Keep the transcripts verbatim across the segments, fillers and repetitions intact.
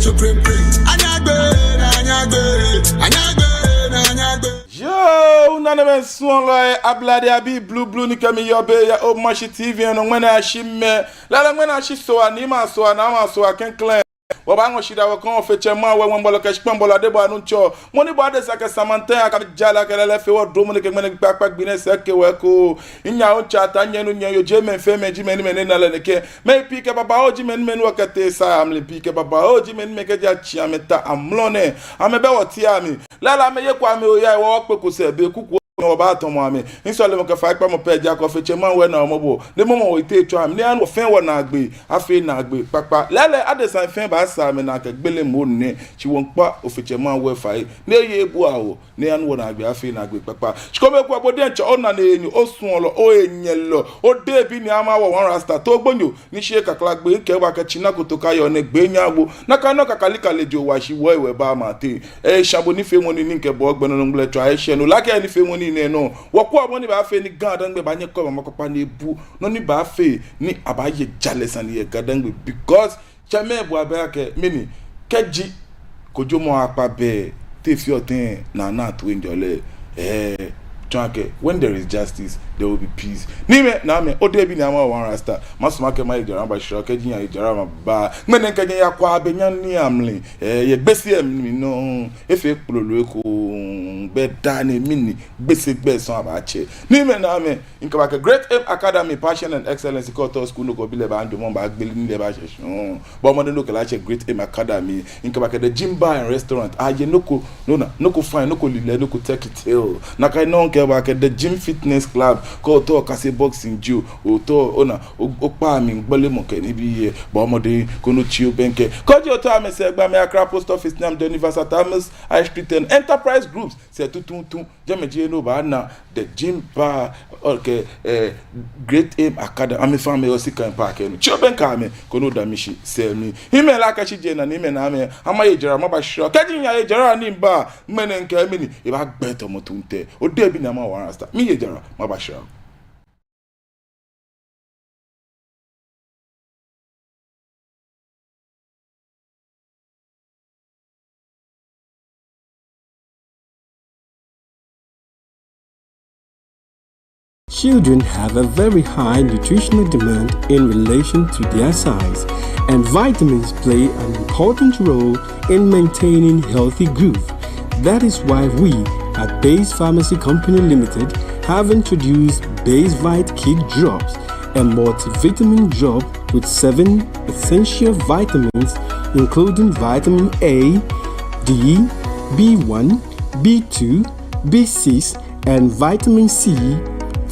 Yoo, nanemɛi suɔlɔi, Ablade abii blublu ni kɛ mi yɔɔ biɛ yɛ Omashi T V nɔ ŋmɛnɛ ashi mɛ. Lɛɛlɛŋ ŋmɛnɛ ashi Soo, ni ma Soo, na ma Soo klɛŋklɛŋ. Wɔbaaŋɔ shidaa wɔkɛha Ofe Tsɛ Mawu, Ŋwɛi Bɔlɔ kɛ Shikpɔŋ Bɔlɔ, Adebɔɔ Nuŋtsɔ, mɔ ni bɔ Adesa kɛ Samantha, Akabi Jala kɛ lɛɛlɛŋ fɛɛ, wɔ dromɔ ni kɛ ŋmɛnɛ gbi kpakpa gbi nɛɛ sɛɛ kɛ wɔ ko. Nyɛ Otsa, Ata, nyɛ nu, nyɛ yoo, jeee mɛi fɛɛ mɛi ji mɛi ni mɛi ni na lɛ nɛkɛ. Mɛi pii kɛ babaoo ji mɛi ni mɛi ni wɔkɛtee sa amli, pii kɛ babaoo ji mɛi ni mɛi kɛji atsi amɛta amrɔ nɛɛ, amɛbɛ wɔteŋ amli. Lɛɛlɛŋ amɛyeko amɛyɔɔ, wɔkpeko sɛɛ be kuku ni wɔbaatamɔ amɛ. Misɔlemɔ kɛ faikpamɔ pɛ ji akɛ Ofe Tsɛ Mawu ana wɔ mɔbɔ, ni emɔmɔ wɔ, etee etsɔɔ amɛ, ni eha wɔ fɛɛ wɔnaagbee afee naagbee kpakpa. Lɛɛlɛŋ adesai fɛɛ baasaa amɛnaa kɛ gbelemɔ nɛɛ, shi wɔmiikpa Ofe Tsɛ Mawu fai, ni eye ebua wɔ, ni eha wɔnaagbee afee naagbee kpakpa. Shi kome ekoŋŋ, bo diɛŋtsɛ onane ni osuɔlɔ, ohenyɛlɔ, odebi ni ama wɔ One Rasta, Toogbonyo ni shi kakla gbɛ, mikɛɛ bo akɛ tsina kotoka yɔɔ nɛɛ gbɛ nyɛ agbo. Nakai nɔŋŋ kakalikali jo wa shi wɔ ewɛ ba mate. Ee, sha bo nifeemɔ nii ni mikɛ bo gbɛ nɔ nɔ ŋgbɛlɛ tsɔ aishɛ nɔ. Lɛɛlɛŋ nifeemɔ nii nɛɛ nɔ, wɔkwɛɔ bɔ ni baafee ni GaDangme baanyɛ kɔ ba ma kpakpa ni ebu. Nɔ ni baafee ni abaaye jalɛ sane yɛ GaDangme, because tsɛmɛi bua bɛ akɛ mɛni, kɛji kojomɔ akpa bɛ, te fiɔ tɛŋŋ ni ana toiŋjɔlɛ lɛ? Ee, tsɔɔ akɛ when there is justice, there will be peace. Ni mɛi, naamɛi, odebi ni ama wɔ One Rasta, masumɔ akɛ maye jara maba shira, kɛji miyaye jara maba, ŋmɛnɛ kɛji miyakwɛ abɛ nyɛ ni amli, ee, yɛ Gbese mli nɔ, efee kpololo ekoŋŋ, bɛ daa nɛɛ mɛni, Gbese gbɛ sɔŋŋ abaatsɛ. Ni mɛi, naamɛi, mikɛ bo akɛ Great Aim Academy, passion and excellence, kɛ otao school nɔ ko, bi lɛ baajɔɔmɔ, baagbele ni lɛ baashɛ shɔŋŋ. Bɔ mɔdɛŋ ni okɛ lɛ atsɛ Great Aim Academy. Mikɛ bo akɛ The Gym Bar and Restaurant. Aye nɔ ko, nɔ na, nɔ ko fine, nɔ ko lilɛ, nɔ ko take it ill. Nakai nɔŋŋ mikɛ bo akɛ The Gym Fitness Club. Kɛ otao okase boxing jio, otao, ona, o, okpa mli gbɔlemɔ kɛ nibii lɛ, bɔ mɔdɛŋ koni otsi obɛŋkɛ. Kɛji otao amɛsɛɛ gbɛ, amɛyɛ Accra Post Office, Nam Denivas, Atamis High Street and Enterprise Groups sɛɛ tuuntu. Jɛmɛ ji he ni obaana The Gym Bar, okay, ee, Great Aim Academy, amɛfɛɛ amɛyɔɔ Sika Park lɛ nɔ. Tsi obɛŋkɛ amɛ koni oda mishi sɛɛ mli. Hiɛmɛi, lɛ akɛ shi je na ni mɛi, naamɛi, amaye jara maba shira. Kɛji miyaye jara ni miba, ŋmɛnɛ mikɛɛ mɛni, ebaagbɛ tamɔ tuuntu. Odebi ni ama wɔ One Rasta, miye jara maba shira. Children have a very high nutritional demand in relation to their size, and vitamins play an important role in maintaining healthy growth. That is why we at Base Pharmacy Company Limited have introduced Basevite Kid Drops, a multivitamin drop with seven essential vitamins, including vitamin A, D, B one, B two, B six, and vitamin C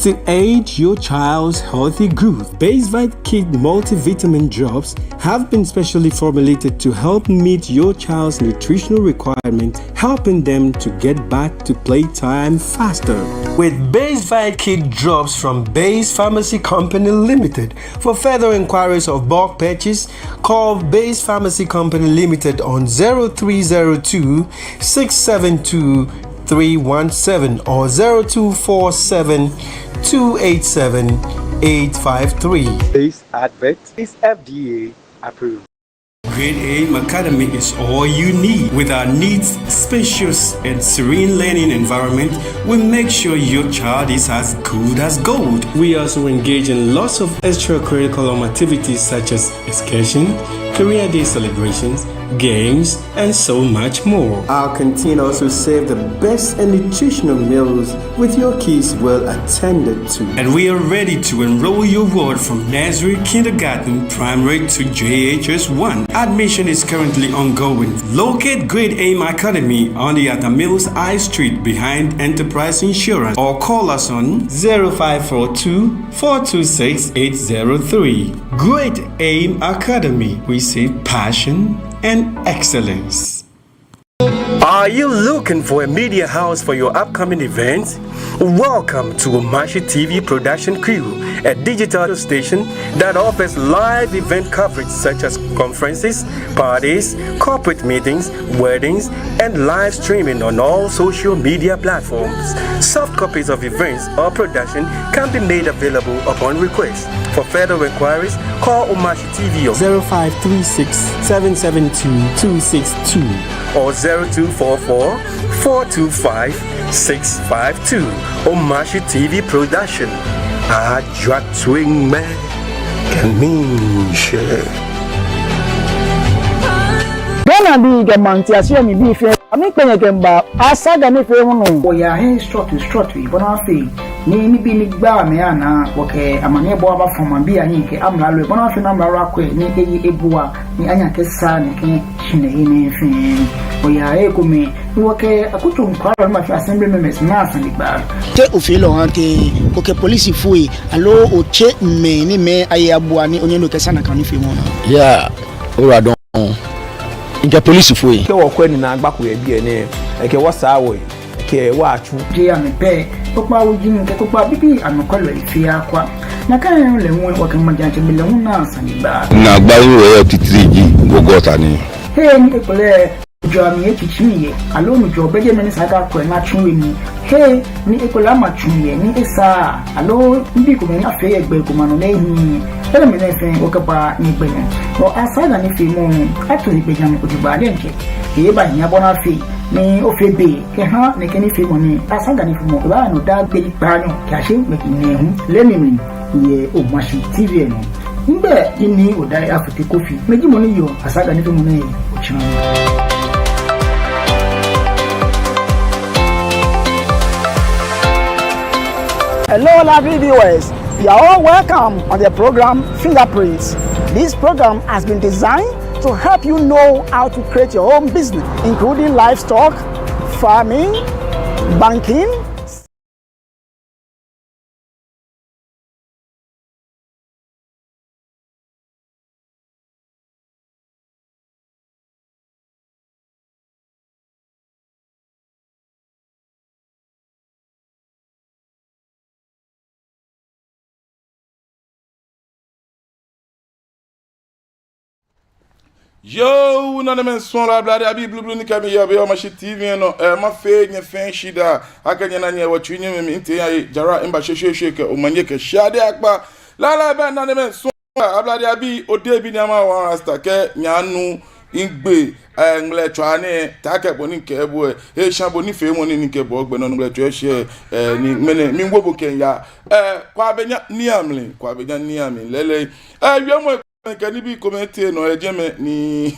to aid your child's healthy growth. Basevite Kid Multivitamin Drops have been specially formulated to help meet your child's nutritional requirements, helping them to get back to playtime faster. With Basevite Kid Drops from Base Pharmacy Company Limited, for further inquiries of bulk purchase, call Base Pharmacy Company Limited on zero three zero two, six seven two, three one seven or zero two four seven, two eight seven, eight five three. This advert is F D A approved. Great Aim Academy is all you need. With our neat, spacious, and serene learning environment, we make sure your child is as good as gold. We also engage in lots of extracurriculum activities such as excursion, career day celebrations, games, and so much more. Our canteen also serve the best and nutritional meals with your kids well attended to. And we are ready to enroll your ward from nursery, kindergarten, primary to J H S one. Admission is currently ongoing. Locate Great Aim Academy on the Atta Mills High Street behind Enterprise Insurance or call us on zero five four two, four two six, eight zero three. Great Aim Academy, we say passion and excellence. Are you looking for a media house for your upcoming events? Welcome to Omashi T V production crew, a digital station that offers live event coverage such as conferences, parties, corporate meetings, weddings, and live streaming on all social media platforms. Soft copies of events or production can be made available upon request. For further inquiries, call Omashi T V on zero five three six, seven seven two, two six two or zero two four four, four two five, six five two. Omashi T V production. Ajwa twin me. Kɛ miishɛɛ. Ghanabii kɛ maŋtiase mli bii fɛɛ, amɛkpɛ nyɛ kɛmiiba Asaga nifeemɔ nɔ. Wɔyaa he srɔtoi srɔtoi bɔ ni afee ni nibii ni gbaa mɛi anaa, wɔkɛ amaniɛbɔɔ abafɔ maŋbii ahiɛ kɛ amralo, bɔ ni afee ni amralo akwɛ ni eye ebua ni anyɛ akɛsaa nɛkɛ shihilɛi nɛɛ fɛɛ. Wɔyaa he kome ni wɔkɛ akutso nɔkwɛlɔi ni ma fee assembly members naa sanegbaa. Te ofeɔ lɛ ohaa tɛŋŋ, okɛ polisifoi aloo otsɛɔ mɛi ni amɛye abua ni onyɛ ni okɛsaa nakai nifeemɔ nɛɛ? Yeah, ora dɔŋŋ. Mikɛ polisifoi. Kɛ wɔkwɛ ni naagba ko yɛ biɛ nɛɛ, ekɛ wɔ saa wɔyi, ekɛ wɔ atsu. Jeee amɛ pɛ, kpokpaa wuji kɛ kpokpaa bibii anɔkwɛlɔi fɛɛ akwa. Nakai nɔŋŋ lɛ hu wɔkɛ majiatsɛmɛi lɛ hu naa sanegbaa. Naagbai ni wɔyɔɔ titri ji wɔ gɔta nii. He ni ekolɛ jɔɔ mli etsitsi mli yɛ, aloo nɔ jɔɔ bɛ jɛmɛ ni esa akɛ akwɛ ni atsu he nii. He ni ekolɛ ama tsu yɛ ni esaaa, aloo nibii komɛi ni afee yɛ gbɛ ko ma nɔ lɛ ehiii. Enɛɛmɛi fɛɛ wɔkɛbaa nyɛgbɛ nɔ. Wɔ Asaga nifeemɔ ato egbɛjianɔ ojogbaŋŋ diɛŋtsɛ. Ebaahia bɔ ni afee ni ofee be kɛha nɛkɛ nifeemɔ nɛɛ. Asaga nifeemɔ ebaanɔ daa gbi kpaanyɔ kɛyashi ŋmɛji nɛɛhu lɛ mli yɛ Omashi T V nɔ. Migbɛi ji Nii Odai Afotey Kofi. Mi ji mɔ ni yɔɔ Asaga nifeemɔ nɛɛ otsiaŋ. Hello, lovely viewers. You are all welcome on the program Fingerprints. This program has been designed to help you know how to create your own business, including livestock, farming, banking, Yoo, nanemɛi suɔlɔi, Ablade abii blublu ni kɛ mi yɔɔ biɛ Omashi T V nɔ, eh, mafee nyɛ fɛɛ shidaa, akɛ nyɛna nyɛ wɔ tsu nyɛmɛi mi ntee yaye, jara mba shweshweeshwe kɛ omanye kɛ shade akpa. Lala bɛ nanemɛi suɔlɔi, Ablade abii, odehe bi ni ama wɔ rasta kɛ nyanu igbe, eh, ŋmlɛtswaa nɛɛ, taakɛ bɔ ni mikɛɛ bo, eh, esha bo nifeemɔ ni mikɛ bo gbɛ nɔ ŋmlɛtswaa eshɛ, eh, ni ŋmɛnɛ, miwo bo kɛmiiya, eh, Kwabenya Nii Amli, Kwabenya Nii Amli, lɛɛlɛŋ, eh, wiemɔ kɛ nibii komɛi tee nɔ yɛ jɛmɛ ni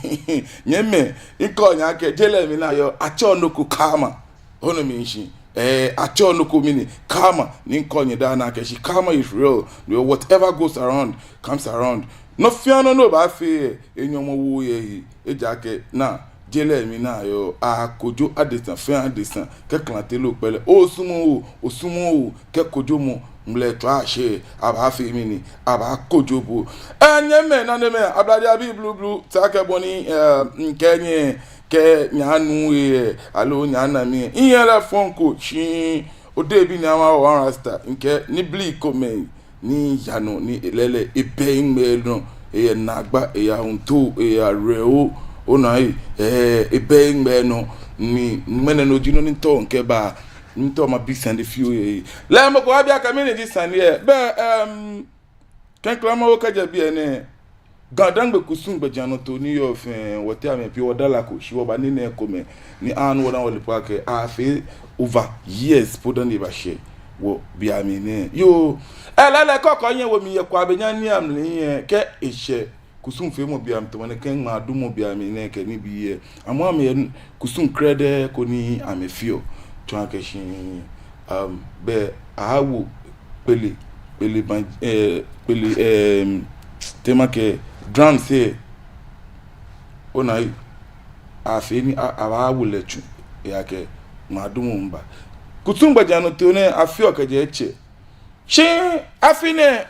nyɛmɛi, mikɛɔ nyɛ akɛ, je lɛ mli ni ayɔɔ, atsɛɔ nɔ ko karma. Onu mishishi? Eh, atsɛɔ nɔ ko mɛni, karma. Ni mikɛɔ nyɛ daa nɛɛ akɛ shi karma is real. You know, whatever goes around, comes around. Nɔ fɛɛ nɔ ni obaafee, eh, nyɔmɔwoo yɛ he, ejaakɛ naa, je lɛ mli ni ayɔɔ, akojo adesa fɛɛ adesa, kɛ klante loo kpɛlɛ, osumɔɔ oo, osumɔɔɔ oo, kɛ kojomɔ ŋmlɛtswaa shɛ, abaafee mɛni, abaakojo bo. Eh, nyɛmɛi, nanemɛi, Ablade abii blublu, taakɛ bɔ ni, eh, mikɛɛ nyɛ, kɛ nyanu yɛ, aloo nyana mi yɛ. Miyɛ lɛ fɔŋ ko, shi odehe bi ni ama wɔ rasta, mikɛɛ nibii komɛi ni yaa nɔ ni lɛɛlɛŋ ebɛ miŋmɛɛ nɔ, eyɛ naagba, eyɛ ŋto, eyɛ awerɛho, ona ee, eh, ebɛ miŋmɛɛ nɔ, ni ŋmɛnɛ no ji nɔ ni mitao mikɛba, mitao mabi sane fioo yɛ he. Lɛ mɔ ko abi akɛ mɛni ji sane lɛ, bɛ, em, klɛŋklɛŋ mawo kɛjɛ biɛ nɛɛ, GaDangme kusum gbɛjianɔtoo ni yɔɔ fɛɛ, wɔteŋ amɛ pii wɔdalako, shi wɔbanina ekomɛi, ni anu wɔna wɔle po akɛ, afee over years po dani ebashɛ wɔ biɛ mli nɛɛ. Yoo, eh, lɛɛlɛŋ kɔkɔ nyɛ wo mi yɛ Kwabenya Nii Amli yɛ, kɛ eshɛ kusum feemɔ biɛ mli tamɔ nɛkɛ ŋmaadumɔ biɛ mli nɛɛ kɛ nibii yɛ. Amɛ amɛyɛ kusum krɛdɛɛ ko ni amɛfeɔ. Tsɔɔ akɛ shi, um, bɛ awo kpele, kpele ban, eh, kpele, em, te makɛɛ drums lɛ. Ona ee, afee ni a, abaawo lɛ tsu, ejaakɛ ŋmaadumɔ miiba. Kusum gbɛjianɔtoo nɛɛ afeɔ kɛjɛ etsɛ. Shi afi nɛɛ,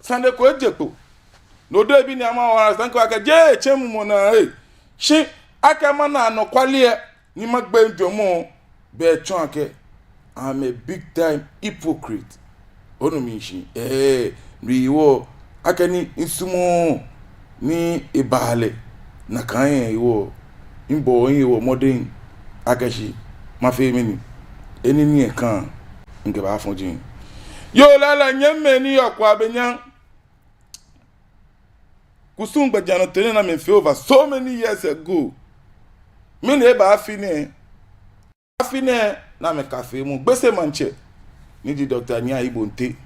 sane ko eje kpo. No odehe bi ni ama wɔ rasta, mikɛɔ akɛ jeee etsɛmɔ naa ee. Shi akɛ mana anɔkwale lɛ, ni magbe mijwɛŋmɔ, bɛ etsɔɔ akɛ I'm a big time hypocrite. Onu mi shishi? Ee, no hewɔ akɛni misumɔɔ ni eba lɛ, nakai hewɔ mibɔɔ mihe mɔdɛŋ akɛ shi mafee mɛni? Enɛ ni ekã mikɛbaafɔ̃ jɛi. Yoo, lala nyɛmimɛi ni yɔɔ Kwabenya. Kusum gbɛjianɔtoo nɛɛ ni amɛfee over so many years ago. Mɛni eba afi nɛɛ? Afi nɛɛ ni amɛkafee moŋ, Gbese maŋtsɛ, ni ji Doctor Nii Ayi Bonte,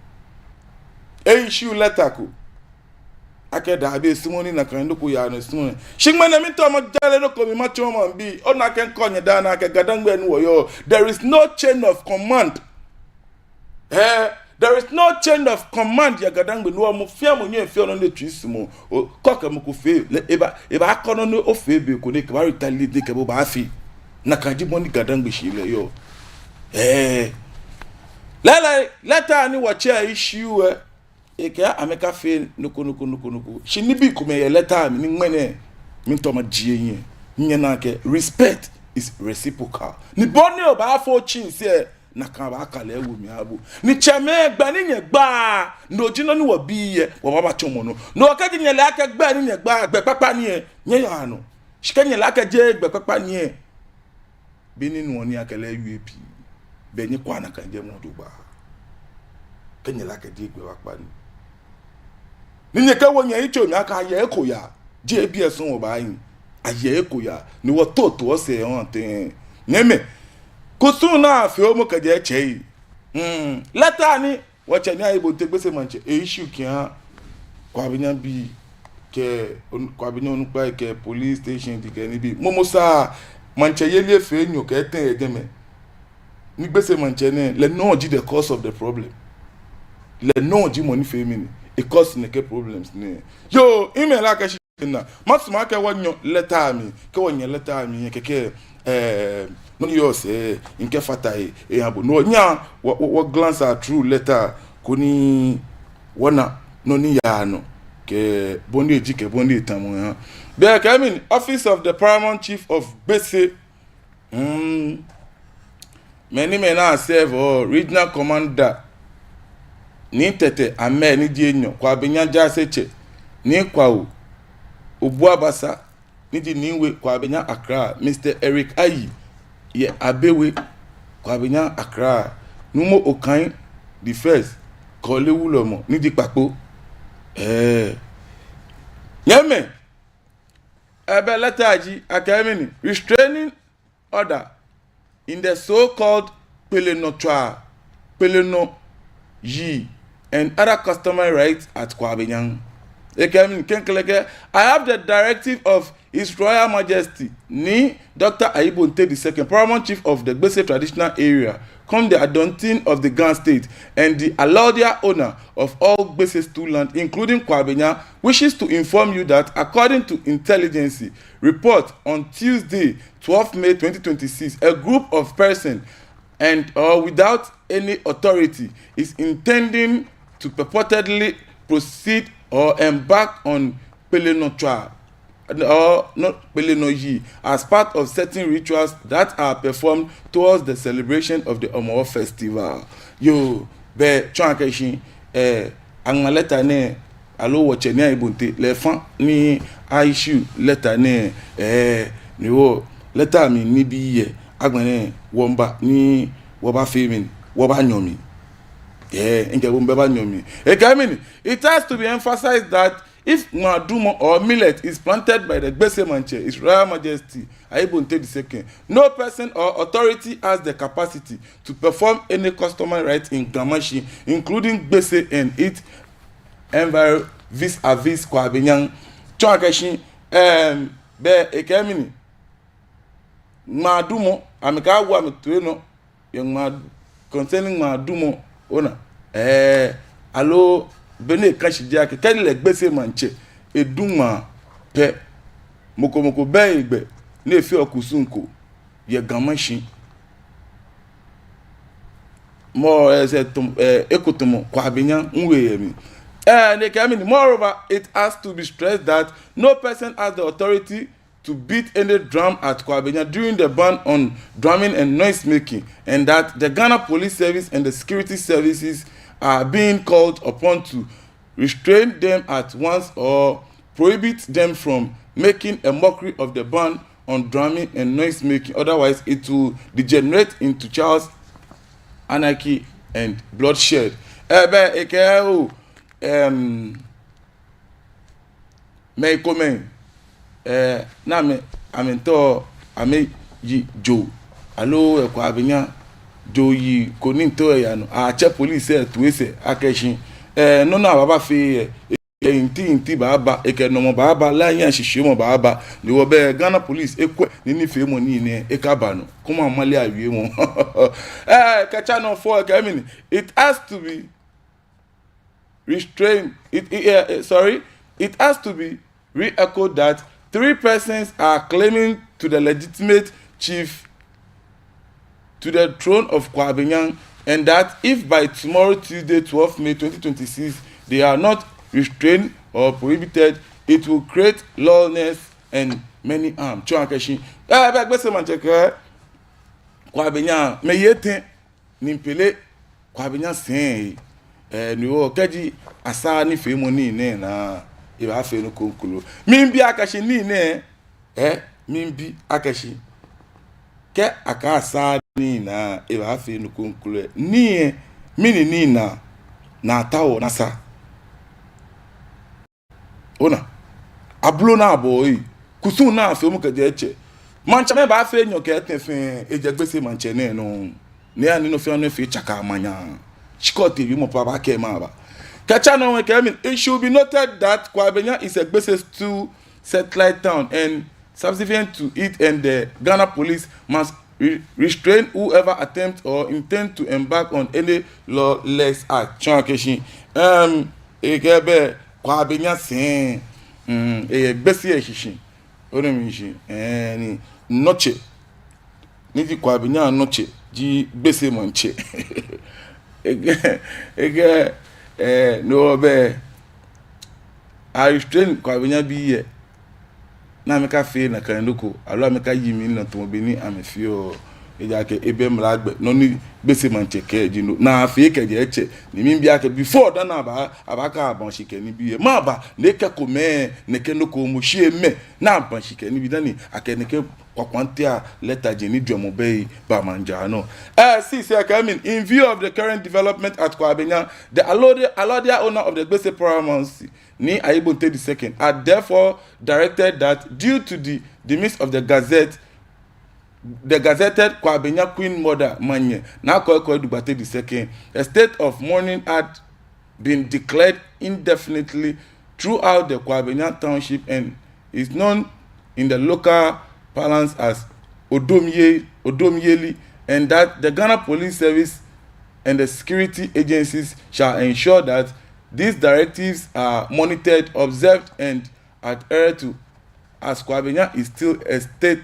e-issue letter ko akɛ daabi, esumɔɔɔ ni nakai nɔ ko yaa nɔ, esumɔɔɔ. Shi ŋmɛnɛ miitao majara nɔ ko mli matsɔɔ maŋbii. Ona akɛ mikɛɔ nyɛ daa nɛɛ akɛ GaDangme ni wɔyɔɔ, there is no chain of command. Eh, there is no chain of command yɛ GaDangme. No hewɔ mɔ fɛɛ mɔ nyɛŋ efee nɔ ni etsui sumɔɔ. O, kɛ okɛ mɔ ko fee, lɛ, ebaa, ebaakɔ nɔ ni ofee be ko ni ekɛbaa retaliate ni ekɛ bo baafee. Nakai ji bɔ ni GaDangme shihilɛ yɔɔ. Eh. Lɛɛlɛŋ, letter ni wɔtsɛ e-issue lɛ, ekɛɛ amɛkafee nɔ ko, nɔ ko, nɔ ko, nɔ ko. Shi nibii komɛi yɛ letter lɛ mli ni ŋmɛnɛ miitao majie nyɛ. Nyɛna akɛ respect is reciprocal. Ni bɔ ni obaafee otsii sɛɛ, nakai abaakala ewo mli aha bo. Ni tsɛmɛi, gbɛ ni nyɛgba, no ji nɔ ni wɔbii lɛ wɔbaabatsɔmɔ nɔ. No hewɔ kɛji nyɛle akɛ gbɛ ni nyɛgba, gbɛ kpakpa ni lɛ, nyɛyaa nɔ. Shi kɛ nyɛle akɛ jeee gbɛ kpakpa ni lɛ, be ni nuɔ ni akɛ lɛ U A P, be nyɛkwɛa nakai jɛmɛ jogbaŋŋ. Kɛ nyɛle akɛ jeee gbɛ kpakpa ni, ni nyɛkɛwo nyɛyitso mli akɛ ayɛ eko yaa, jeee biɛ sɔŋŋ wɔbaahi, ayɛ eko yaa, ni wɔtooto wɔsɛɛ wɔtee. Nyɛmimɛi, kusum ni afeɔ momo kɛjɛ etsɛi. Hmm, letter ni wɔtsɛ Nii Ayi Bonte, Gbese maŋtsɛ, e-issue kɛha Kwabenya bii kɛ on-, Kwabenya onukpai kɛ police station ji kɛ nibii. Momo saa, maŋtsɛyeli efee enyɔ kɛ etɛ yɛ jɛmɛ. Ni Gbese maŋtsɛ nɛɛ, lɛ nɔŋŋ ji the cause of the problem. Lɛ nɔŋŋ ji mɔ ni fee mɛni, e-cause nɛkɛ problems nɛɛ. Yoo, mile akɛ shi na, masumɔ akɛ wɔnyɔ letter mli, kɛ wɔnyɛ letter mli lɛ kɛkɛ, eh, nɔ ni yɔɔ sɛɛ, mikɛfata he eha bo. No hewɔ nyɛhaa wɔ, wɔ, wɔ-glance through letter lɛ koni wɔna nɔ ni yaa nɔ, kɛ bɔ ni eji kɛ bɔ ni etamɔ eha. Be ekɛɛ mɛni, Office of the Paramount Chief of Gbese. Hmm. Mɛi ni, mɛi ni a-serve-ɔ, Regional Commander Nii Tetteh Ameer ni ji enyɔ, Kwabenya Jaasetsɛ, Nii Kwawu Obuabasa ni ji Nii We, Kwabenya Accra, Mister Eric Ayi, yɛ Abewe, Kwabenya Accra, Nuumo Okai the First, Korle Wulɔmɔ ni ji Kpakpo. Eh. Nyɛmimɛi, ebɛ letter ji akɛ mɛni, restraining order in the so-called Kpelenɔtswaa, Kpelenɔyii, and other customary rites at Kwabenya. Ekɛɛ mɛni, klɛŋklɛŋ ekɛɛ, I have the directive of His Royal Majesty Nii Doctor Ayi Bonte the Second, Paramount Chief of the Gbese Traditional Area, cum the Adontin of the Ga State, and the allodial owner of all Gbese stool land, including Kwabenya, wishes to inform you that, according to intelligence report on Tuesday, twelfth May twenty twenty-six, a group of persons and or without any authority is intending to purportedly proceed or embark on Kpelenɔtswaa or not Kpelenɔyii as part of certain rituals that are performed towards the celebration of the Homowo festival. Yoo, be tsɔɔ akɛ shi, eh, aŋma letter nɛɛ, aloo wɔtsɛ Nii Ayi Bonte lɛ efã ni a-issue letter nɛɛ, eh, ni wɔ letter mli nibii yɛ, agbɛnɛ wɔmiiba ni wɔbafee mɛni, wɔbanyɔ mli. Eh, mikɛɛ bo miibanyɔ mli. Ekɛɛ mɛni, it has to be emphasized that if ŋmaadumɔ or millet is planted by the Gbese Maŋtsɛ, His Royal Majesty Ayi Bonte the Second, no person or authority has the capacity to perform any customary rite in Ga Mashie, including Gbese and its environs vis-à-vis Kwabenya. Tsɔɔ akɛ shi, em, be ekɛɛ mɛni, ŋmaadumɔ, amɛkɛwo amɛtoi nɔ yɛ ŋmaa, concerning ŋmaadumɔ, ona, eh, aloo be ni ekã shi ji akɛ, kɛji lɛ Gbese Maŋtsɛ edu ŋmaa pɛ, mɔ ko mɔ ko bɛ egbɛ ni efeɔ kusum ko yɛ Ga Mashie. Mɔ, eh, sɛ tɔm-, eh, eko tamɔ Kwabenya ŋwɛi yɛ mli. Eh, ni ekɛɛ mɛni, moreover, it has to be stressed that no person has the authority to beat any drum at Kwabenya during the ban on drumming and noise making, and that the Ghana Police Service and the security services are being called upon to restrain them at once or prohibit them from making a mockery of the ban on drumming and noise making. Otherwise, it will degenerate into chaos, anarchy, and bloodshed. Ɛɛ, bɛ, ekɛɛ oo, em, mɛi komɛi, ɛɛ, ni amɛ, amɛmiitao amɛyi joo, aloo, ɛɛ, Kwabenya joo yii ko ni miitao eya nɔ. Atsɛ police lɛ toi sɛɛ akɛ shi, ɛɛ, nɔ ni abaafee lɛ, ekɛ inti inti baaba, ekɛ nɔmɔ baaba, lɛ aya shishiumɔ baaba. Ni wɔbɛ Ghana police ekwɛ ni nifeemɔ nii nɛɛ ekaba nɔ. Kɔma male awiemɔ. Ɛɛ, kɛtsa nɔ fɛo, ekɛɛ mɛni, it has to be restrained. It, it, eh, eh, sorry, it has to be re-echoed that three persons are claiming to the legitimate chief to the throne of Kwabenya, and that if by tomorrow, Tuesday, twelfth May twenty twenty-six, they are not restrained or prohibited, it will create lawlessness and many harm. Tsɔɔ akɛ shi, ɛɛ, bɛ Gbese Maŋtsɛ kɛɛ Kwabenya, mɛi etɛ ni mpele Kwabenya sɛi. Ɛɛ, ni wɔ kɛji asaa nifeemɔ nii nɛɛ naa, ebaafee nɔ kroko. Miibi akɛ shi nii nɛɛ, ɛɛ, miibi akɛ shi, kɛ akɛɛ asaa nii naa, ebaafee nɔ kroko. Nii lɛ, mɛni nii naa, ni ataoɔ ni asaa? Ona, ablo ni abɔ lɛ, kusum ni afee mu kɛjɛ etsɛ. Maŋtsɛmɛi baafee enyɔ kɛ etɛ fɛɛ, ejɛ Gbese Maŋtsɛ nɛɛ nɔ. Ni eha ni nɔ fɛɛ nɔ efee tsaka manya. Shikɔɔtɛ wiemɔ pɛ baakɛɛ maba. Kɛtsa nɔ hu ekɛɛ mɛni, it should be noted that Kwabenya is a Gbese stool satellite town and subservient to it, and the Ghana police must re-, restrain whoever attempt or intend to embark on any lawless act. Tsɔɔ akɛ shi, um, ekɛɛ bɛ Kwabenya sɛi, um, eyɛ Gbese lɛ shishi. Onu mishishi, ɛɛ, ni nɔtsɛ, ni ji Kwabenya nɔtsɛ, ji Gbese Maŋtsɛ. Ekɛɛ, ekɛɛ, ɛɛ, no bɛ, a restrain Kwabenya bii lɛ, ni amɛkafee nakai nɔ ko, aloo amɛkayi mli nɔ tamɔ bɔ ni amɛfeɔ. Ejaakɛ ebɛ mla gbɛ, nɔ ni Gbese Maŋtsɛ kɛɛ ji no. Ni afee kɛjɛ etsɛ. Ni miibi akɛ before dani abaa, abaakɛ abaŋ shi kɛ nibii lɛ, mɛɛba ni ekɛko mɛi nɛkɛ nɔ ko momo shi lɛ mɛi ni abaŋ shi kɛ nibii dani akɛ nɛkɛ kwakwante a letter ji ni jwɛŋmɔ bɛ lɛ ba maŋ jara nɔ. Ɛɛ, six lɛ ekɛɛ mɛni, in view of the current development at Kwabenya, the allotted, allotted owner of the Gbese Paramountcy, Nii Ayibote the second, are therefore directed that due to the demise of the gazette, the gazetted Kwabenya Queen Mother Manye, Naa Koi Koi Dugbate the second, a state of mourning had been declared indefinitely throughout the Kwabenya township and is known in the local parlance as Odomye-, Odomyeli, and that the Ghana Police Service and the security agencies shall ensure that these directives are monitored, observed, and adhered to, as Kwabenya is still a state,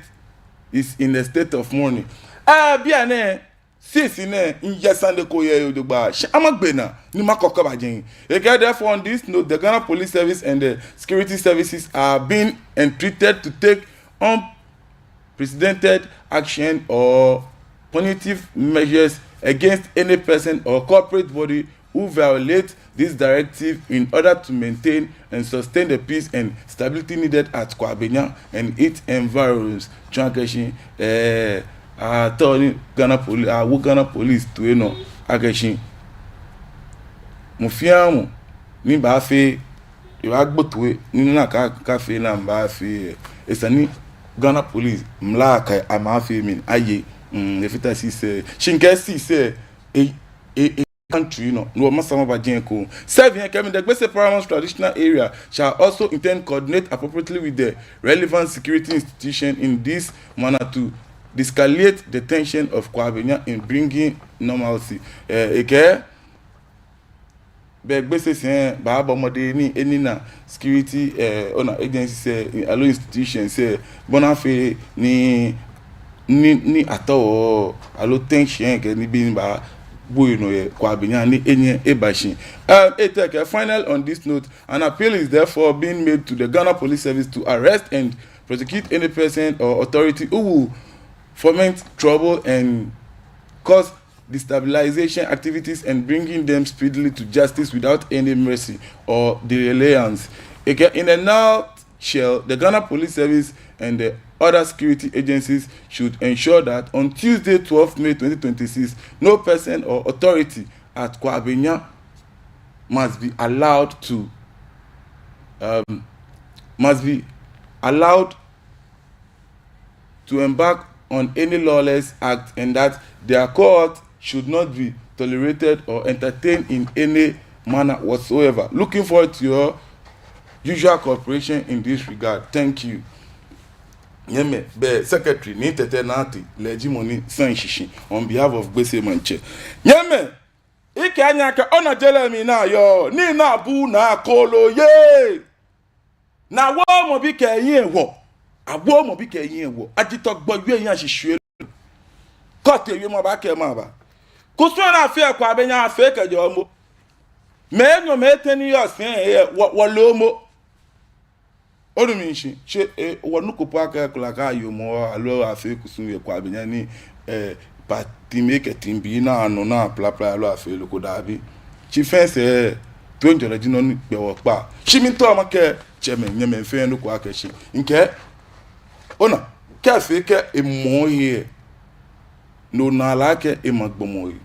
is in a state of mourning. Ah, bianɛ, sisi nɛ, nyɛ sane ko yɛ yoo jogbaŋŋ. Shi amɛgbe naa, ni makɔ kɛba jɛi. Ekɛɛ therefore, on this note, the Ghana Police Service and the security services are being entreated to take unprecedented action or punitive measures against any person or corporate body who violate this directive in order to maintain and sustain the peace and stability needed at Kwabenya and its environs. Tsɔɔ akɛ shi, eh, atao ni Ghana Police, awo Ghana Police toi nɔ akɛ shi mɔ fɛɛ mɔ ni baafee, ebaagbo toi, ni nakai akafee ni abaafee, esa ni Ghana Police mla kɛɛ amɛfee mɛni, aye. Mm, efata six lɛ. Shi mikɛɛ six lɛ, e, e, e, country nɔ, no masa maba jɛi ekoŋŋ. Seven lɛ ekɛɛ mɛni, the Gbese Paramount Traditional Area shall also in turn coordinate appropriately with the relevant security institution in this manner to de-escalate the tension of Kwabenya in bringing normalcy. Eh, ekɛɛ, bɛ Gbese sɛi baabɔ mɔdɛŋ ni enina security, eh, ona agency sɛi, aloo institution sɛi, bɔ ni afee ni, ni, ni atao, aloo tension kɛ nibii ni baagbo yi nɔ yɛ Kwabenya ni enyɛ eba shi. Um, eight lɛ ekɛɛ, final on this note, an appeal is therefore being made to the Ghana Police Service to arrest and prosecute any person or authority who will foment trouble and cause destabilization activities and bringing them speedily to justice without any mercy or delayance. Ekɛɛ, in a nutshell, the Ghana Police Service and the other security agencies should ensure that on Tuesday, twelfth May twenty twenty-six, no person or authority at Kwabenya must be allowed to, um, must be allowed to embark on any lawless act, and that their cohort should not be tolerated or entertained in any manner whatsoever. Looking forward to your usual cooperation in this regard. Thank you. Nyɛmɛi, bɛ secretary Nii Tetteh Nartey lɛ ji mɔ ni sign shishi on behalf of Gbese Maŋtsɛ. Nyɛmɛi, mikɛɛ nyɛ akɛ, ona je lɛ mli ni ayɔɔ, ni abu Naa Koolo yɛ. Ni awo mɔ bi kɛ eyi ewɔ. Awo mɔ bi kɛ eyi ewɔ. Ajitɔ gbɔ yɛ ya shishi. Kɔte yɛ mɔ ba kɛ mɔ ba. Kusum ni afee Kwabenya afee kɛjɛ momo. Mɛi enyɔ mɛi etɛ ni yɔɔ sɛɛ yɛ wɔ, wɔle momo. Onu mi shishi, shi, eh, wɔnuko po akɛ kula ka yɔɔ momo, aloo afee kusum yɛ Kwabenya ni, eh, party mɛi kɛ team bii anaa nɔ ni plapla aloo afee loko dabi. Shi fɛɛ sɛɛ, toiŋjɔlɛ ji nɔ ni kpɛ wɔ kpa. Shi miitao makɛɛ, tsɛmɛi, nyɛmɛi fɛɛ nɔ ko akɛ shi. Mikɛɛ, ona, kɛ fee kɛ emɔ yɛ. No naa lɛ akɛ ema gbɔmɔ yɛ.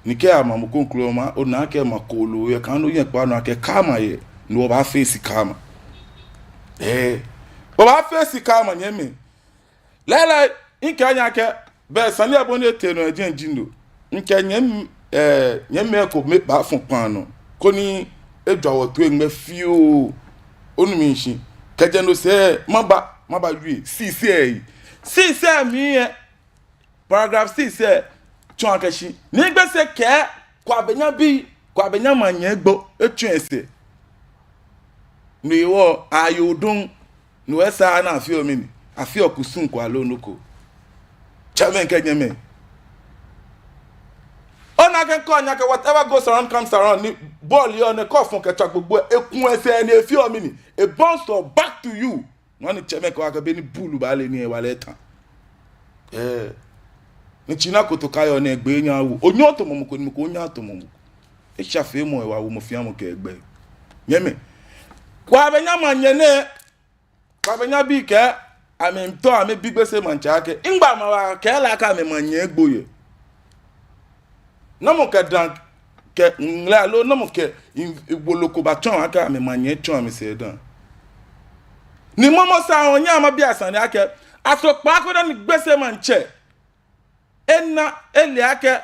Ni kɛ ama mɔ kroko ma, ona akɛ ema kooloo yɛ, kaaha no yɛ kpa nɔ akɛ karma yɛ. No obaafee shi karma. Eh. Obaafee shi karma nyɛmɛi. Lɛɛlɛŋ, mikɛɛ nyɛ akɛ, bɛ sane lɛ bɔ ni etee nɔ yɛ jɛmɛ ji no. Mikɛɛ nyɛm-, eh, nyɛmimɛi komɛi baafɔ kpaa nɔ. Koni ejɔ wɔtoi ŋmɛ fioo. Onu mi shishi. Kɛjɛ no sɛɛ, maba, maba wie. Sisɛ yi. Sisɛ mli yɛ. Paragraph six lɛ tsɔɔ akɛ shi, ni Gbese kɛɛ Kwabenya bii, Kwabenya maŋnyɛ egbo, etsɔ esɛɛ. No hewɔ ayɔɔ dɔŋŋ, no esaaa ni afeɔ mɛni, afeɔ kusum ko aloo nɔ ko. Tsɛmɛi kɛ nyɛmɛi. Ona akɛ mikɛɛ nyɛ akɛ whatever goes around comes around, ni bɔɔlu yɔɔ ni kɛ ofɔ kɛtswa gbogbo lɛ, eku esɛɛ ni efeɔ mɛni, e bounce back to you. Nɔ ni tsɛmɛi kɛɔ akɛ beni buulu baale nii lɛ, ewala eta. Eh. Ni tsina koto kayɔ ni egbee nyɛ awo. Onyɛŋ otamɔ mɔ ko ni mɔ ko nyɛŋ atamɔ mɔ ko. Eshafeemɔ ewa wo mɔ fɛɛ mɔ kɛ egbɛi. Nyɛmɛi. Kwabenya maŋnyɛ nɛɛ. Kwabenya bii kɛɛ, amɛmiitao amɛbi Gbese Maŋtsɛ akɛ, nɛgbɛ amɛbakɛɛ lɛ akɛ amɛmaŋnyɛ egbo yɛ. Namɔ kɛ dãa kɛ ŋlɛ aloo namɔ kɛ in-, wolo ko batsɔɔ akɛ amɛmaŋnyɛ tsɔ amɛsɛɛ dãa. Ni momo sa onyɛ ama bi asane akɛ, aso kpaako dani Gbese Maŋtsɛ ena ele akɛ,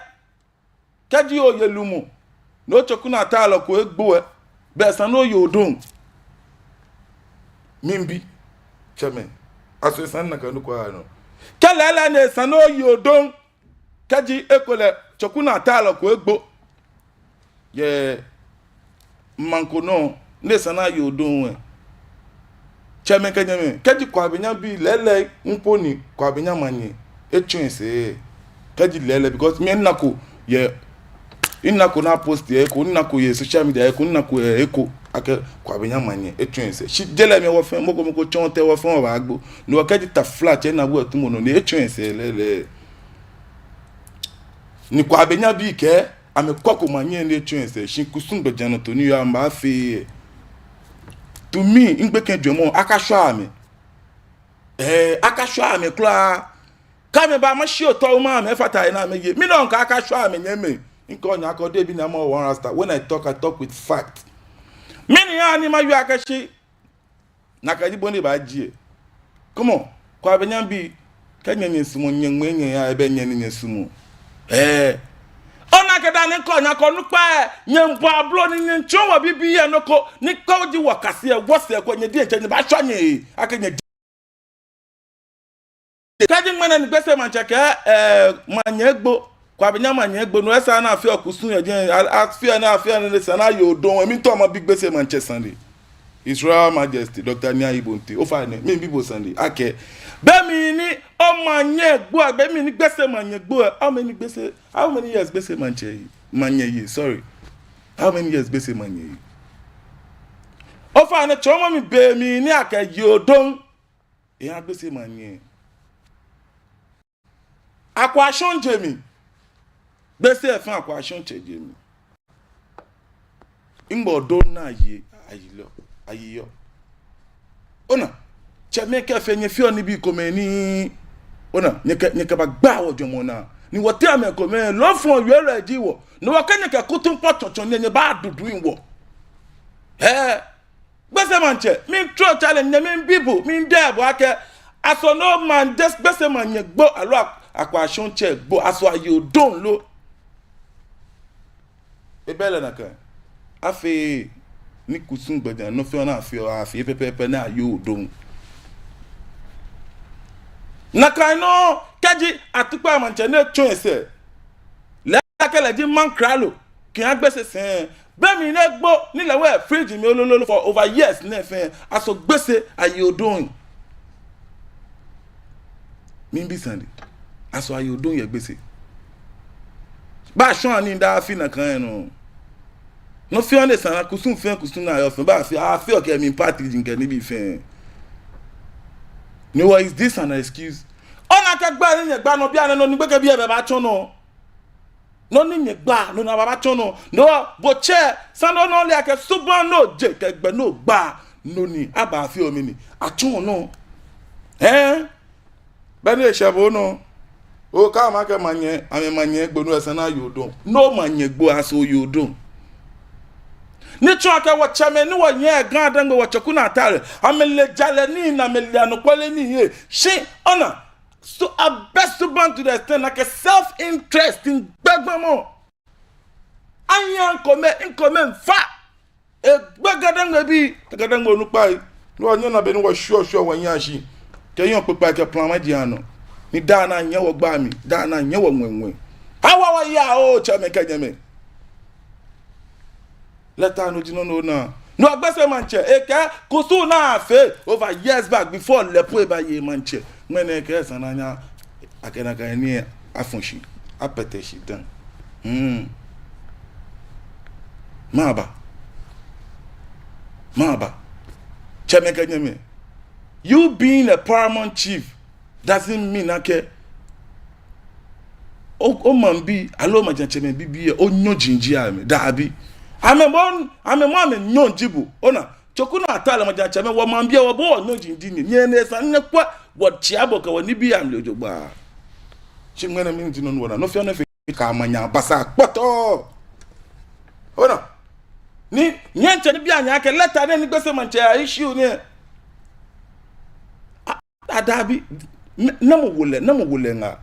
kɛji oye lumɔ, ni otsɔɔ kuna taalɔ ko egbo lɛ, bɛ esa ni oye odɔŋ. Miibi, tsɛmɛi, aso esa ni nakai nɔ ko aya nɔ? Kɛ lɛɛlɛŋ ni esa ni oye odɔŋ, kɛji ekolɛ tsɔɔ kuna taalɔ ko egbo yɛ maŋ ko nɔ, ni esa ni aye odɔŋ lɛ. Tsɛmɛi kɛ nyɛmɛi, kɛji Kwabenya bii lɛɛlɛŋ ŋkpɔ ni Kwabenya maŋnyɛ etsɔ esɛɛ. Kɛji lɛɛlɛŋ, because mi minako yɛ, minako ni a post yɛ eko, minako yɛ social media yɛ eko, minako yɛ eko akɛ Kwabenya maŋnyɛ etsɔ esɛɛ. Shi je lɛ mli wɔ fɛɛ, mɔ ko mɔ ko tsɔɔ tɛ wɔ fɛɛ wɔbaagbo. Ni wɔ kɛji taflatsɛ na wɔ etumɔ nɔ ni etsɔ esɛɛ lɛɛlɛŋ. Ni Kwabenya bii kɛɛ, amɛkwɛko maŋnyɛ ni etsɔ esɛɛ, shi kusum gbɛjianɔtoo ni yɔɔ amɛbaafee. To me, migbekɛ jwɛŋmɔ, akashwa amɛ. Eh, akashwa amɛ kwraa. Kɛ amɛba, mashi otɔ ma amɛ, efata he ni amɛye. Mi nɔŋŋ mikɛɛ akashwa amɛ nyɛmɛi. Mikɛɛ nyɛ akɛ dɛ bi ni ama one rasta. When I talk, I talk with fact. Mɛni hewɔ ni mawie akɛ shi nakai ji bɔ ni ebaaje. Come on, Kwabenya bii, kɛ nyɛ nyɛsumɔɔ nyɛŋmɛɛ nyɛya, ebɛ nyɛ ni nyɛsumɔɔ. Eh. Ona akɛ dani mikɛɛ nyɛ akɛ onukpa, nyɛmiibɔ ablo ni nyɛmiitsɔɔ wɔbii bii lɛ nɔ ko, ni kɛ oji wɔkase lɛ, wɔsɛɛ ko nyɛ diɛŋtsɛ nyɛbaashwa nyɛhe, akɛ nyɛ. Kɛji ŋmɛnɛ ni Gbese Maŋtsɛ kɛɛ, eh, maŋnyɛ egbo, Kwabenya maŋnyɛ egbo, no esa ni afeɔ kusum yɛ jɛi, a-, afeɔ ni, afeɔ ni, esa ni aye odɔŋ, miitao mabi Gbese Maŋtsɛ sane. His Royal Majesty, Doctor Nii Ayi Bonte, ofainɛ, miibi bo sane, akɛ, be mli ni omaŋnyɛ egbo lɛ, be mli ni Gbese maŋnyɛ egbo lɛ, how many Gbese, how many years Gbese Maŋtsɛ ye, maŋnyɛ ye, sorry. How many years Gbese maŋnyɛ ye? Ofainɛ, tsɔɔmɔ mi be mli ni akɛye odɔŋ. Eha Gbese maŋ nyɛ. Akwashɔŋtsɛ mi. Gbese fɛɛ Akwashɔŋtsɛ je mi. Ŋmɔ do na ye ayilɔ ayiyɔ. Ona, tsɛmɛi kɛ fɛɛ nyɛfeɔ nibii komɛi ni, ona, nyɛkɛ, nyɛkɛbagba wɔjwɛŋmɔ naa. Ni wɔteŋ mɛi komɛi, lɔfɔŋ wielɔi ji wɔ. Ni wɔkɛ nyɛkɛ kutumpɔɔ tsɔtsɔ nyɛ, nyɛbaadudu wɔ. Hɛɛ, Gbese maŋtsɛ, miitro challenge nyɛ, miibi bo, miida bo akɛ, aso no maŋ des Gbese maŋ nyɛ gbo, aloo Akwashɔŋtsɛ gbo, aso aye odɔŋ lo? Ebɛ lɛ nakai. Afee ni kusum gbɛjianɔ fɛɛ ni afeɔ, afee pɛpɛɛpɛ ni aye odɔŋ. Nakai nɔŋŋ, kɛji Atukpai maŋtsɛ ni etsɔ esɛɛ, lɛ akɛ lɛ ji maŋkralo, kɛha Gbese sɛɛ. Be mli ni egbo, ni lɛ wɛ fridge mli olololo for over years nɛɛ fɛɛ, aso Gbese aye odɔŋ? Miibi sane. Aso aye odɔŋ yɛ Gbese? Baashɔ ani daa afi nakai nɔŋŋ. Nɔ fɛɛ ni esa ni kusum fɛɛ kusum ni ayɔɔ fɛɛ, baafee, afeɔ kɛ mli party ji kɛ nibii fɛɛ. Ni wɔ, is this an excuse? Ona akɛ gbɛ ni nyɛgba nɔ bianɛ, nɔ ni gbekɛbii lɛ baatsɔ nɔ. Nɔ ni nyɛgba, no ni abaatsɔ nɔ. No, bo tsɛ, sane nɔ ni ole akɛ subaŋ ni oje kɛ gbɛ ni ogba, no ni abaafee o mɛni, atsɔɔ nɔ. Hɛɛ? Be ni eshɛ bo nɔ, okɛɛ amɛ akɛ maŋnyɛ, amɛ maŋnyɛ gbo, no esa ni aye odɔŋ? No maŋnyɛ gbo, aso oye odɔŋ? Ni tsɔɔ akɛ wɔtsɛmɛi ni wɔyɛ Ga-Dangme, wɔtsɛ Kuna Tare, amɛle jalɛ nii ni amɛle anɔkwale nii yɛ. Shi, ona, so abɛ subaŋ to the extent ni akɛ self interest ni gbɛgbɛmɔ. Aya ŋkomɛi, ŋkomɛi miifa. Egbe Ga-Dangme bii, Ga-Dangme onukpai. Ni wɔnyɛ na be ni wɔshwɛ, shwɛ wɔnyɛ shi. Kɛ yɔn kpekpai kɛ plama ji anɔ. Ni daa nɛɛ nyɛ wɔgba mli, daa nɛɛ nyɛ wɔ ŋwɛŋwɛ. Awa wɔya o, tsɛmɛi kɛ nyɛmɛi. Lɛta no ji nɔ ni ona. No Gbese maŋtsɛ, ekɛɛ kusum ni afee over years back before lɛ po ebaye maŋtsɛ. Ŋmɛnɛ ekɛɛ esa ni anyɛ akɛ nakai nii afɔ shi, apɛtɛ shi dã. Hmm. Maba. Maba. Tsɛmɛi kɛ nyɛmɛi. You being a paramount chief doesn't mean akɛ o, omaŋbii, aloo maŋtsɛmɛi bibii lɛ, onyɔji ji amɛ. Dabi. Amɛ moŋ, amɛ moŋ amɛnyɔji bo. Ona, Tsɛ Kuna Tare, maŋtsɛmɛi, wɔmaŋbii lɛ, wɔ bo wɔnyɔji ji nyɛ. Nyɛ nɛɛ esa ni nyɛkwɛ wɔtsɛ abɔ kɛ wɔnibii amli jogbaŋŋ. Shi ŋmɛnɛ mɛni ji nɔ ni wɔna? Nɔ fɛɛ nɔ fɛɛ kɛ maŋnyɛ abasa kpɔtɔɔ. Ona. Ni nyɛtsɛ nibii anyɛ akɛ lɛta nɛɛ ni Gbese maŋtsɛ a-issue nɛɛ. A, dabi, namɔ wo lɛ, namɔ wo lɛ ŋaa?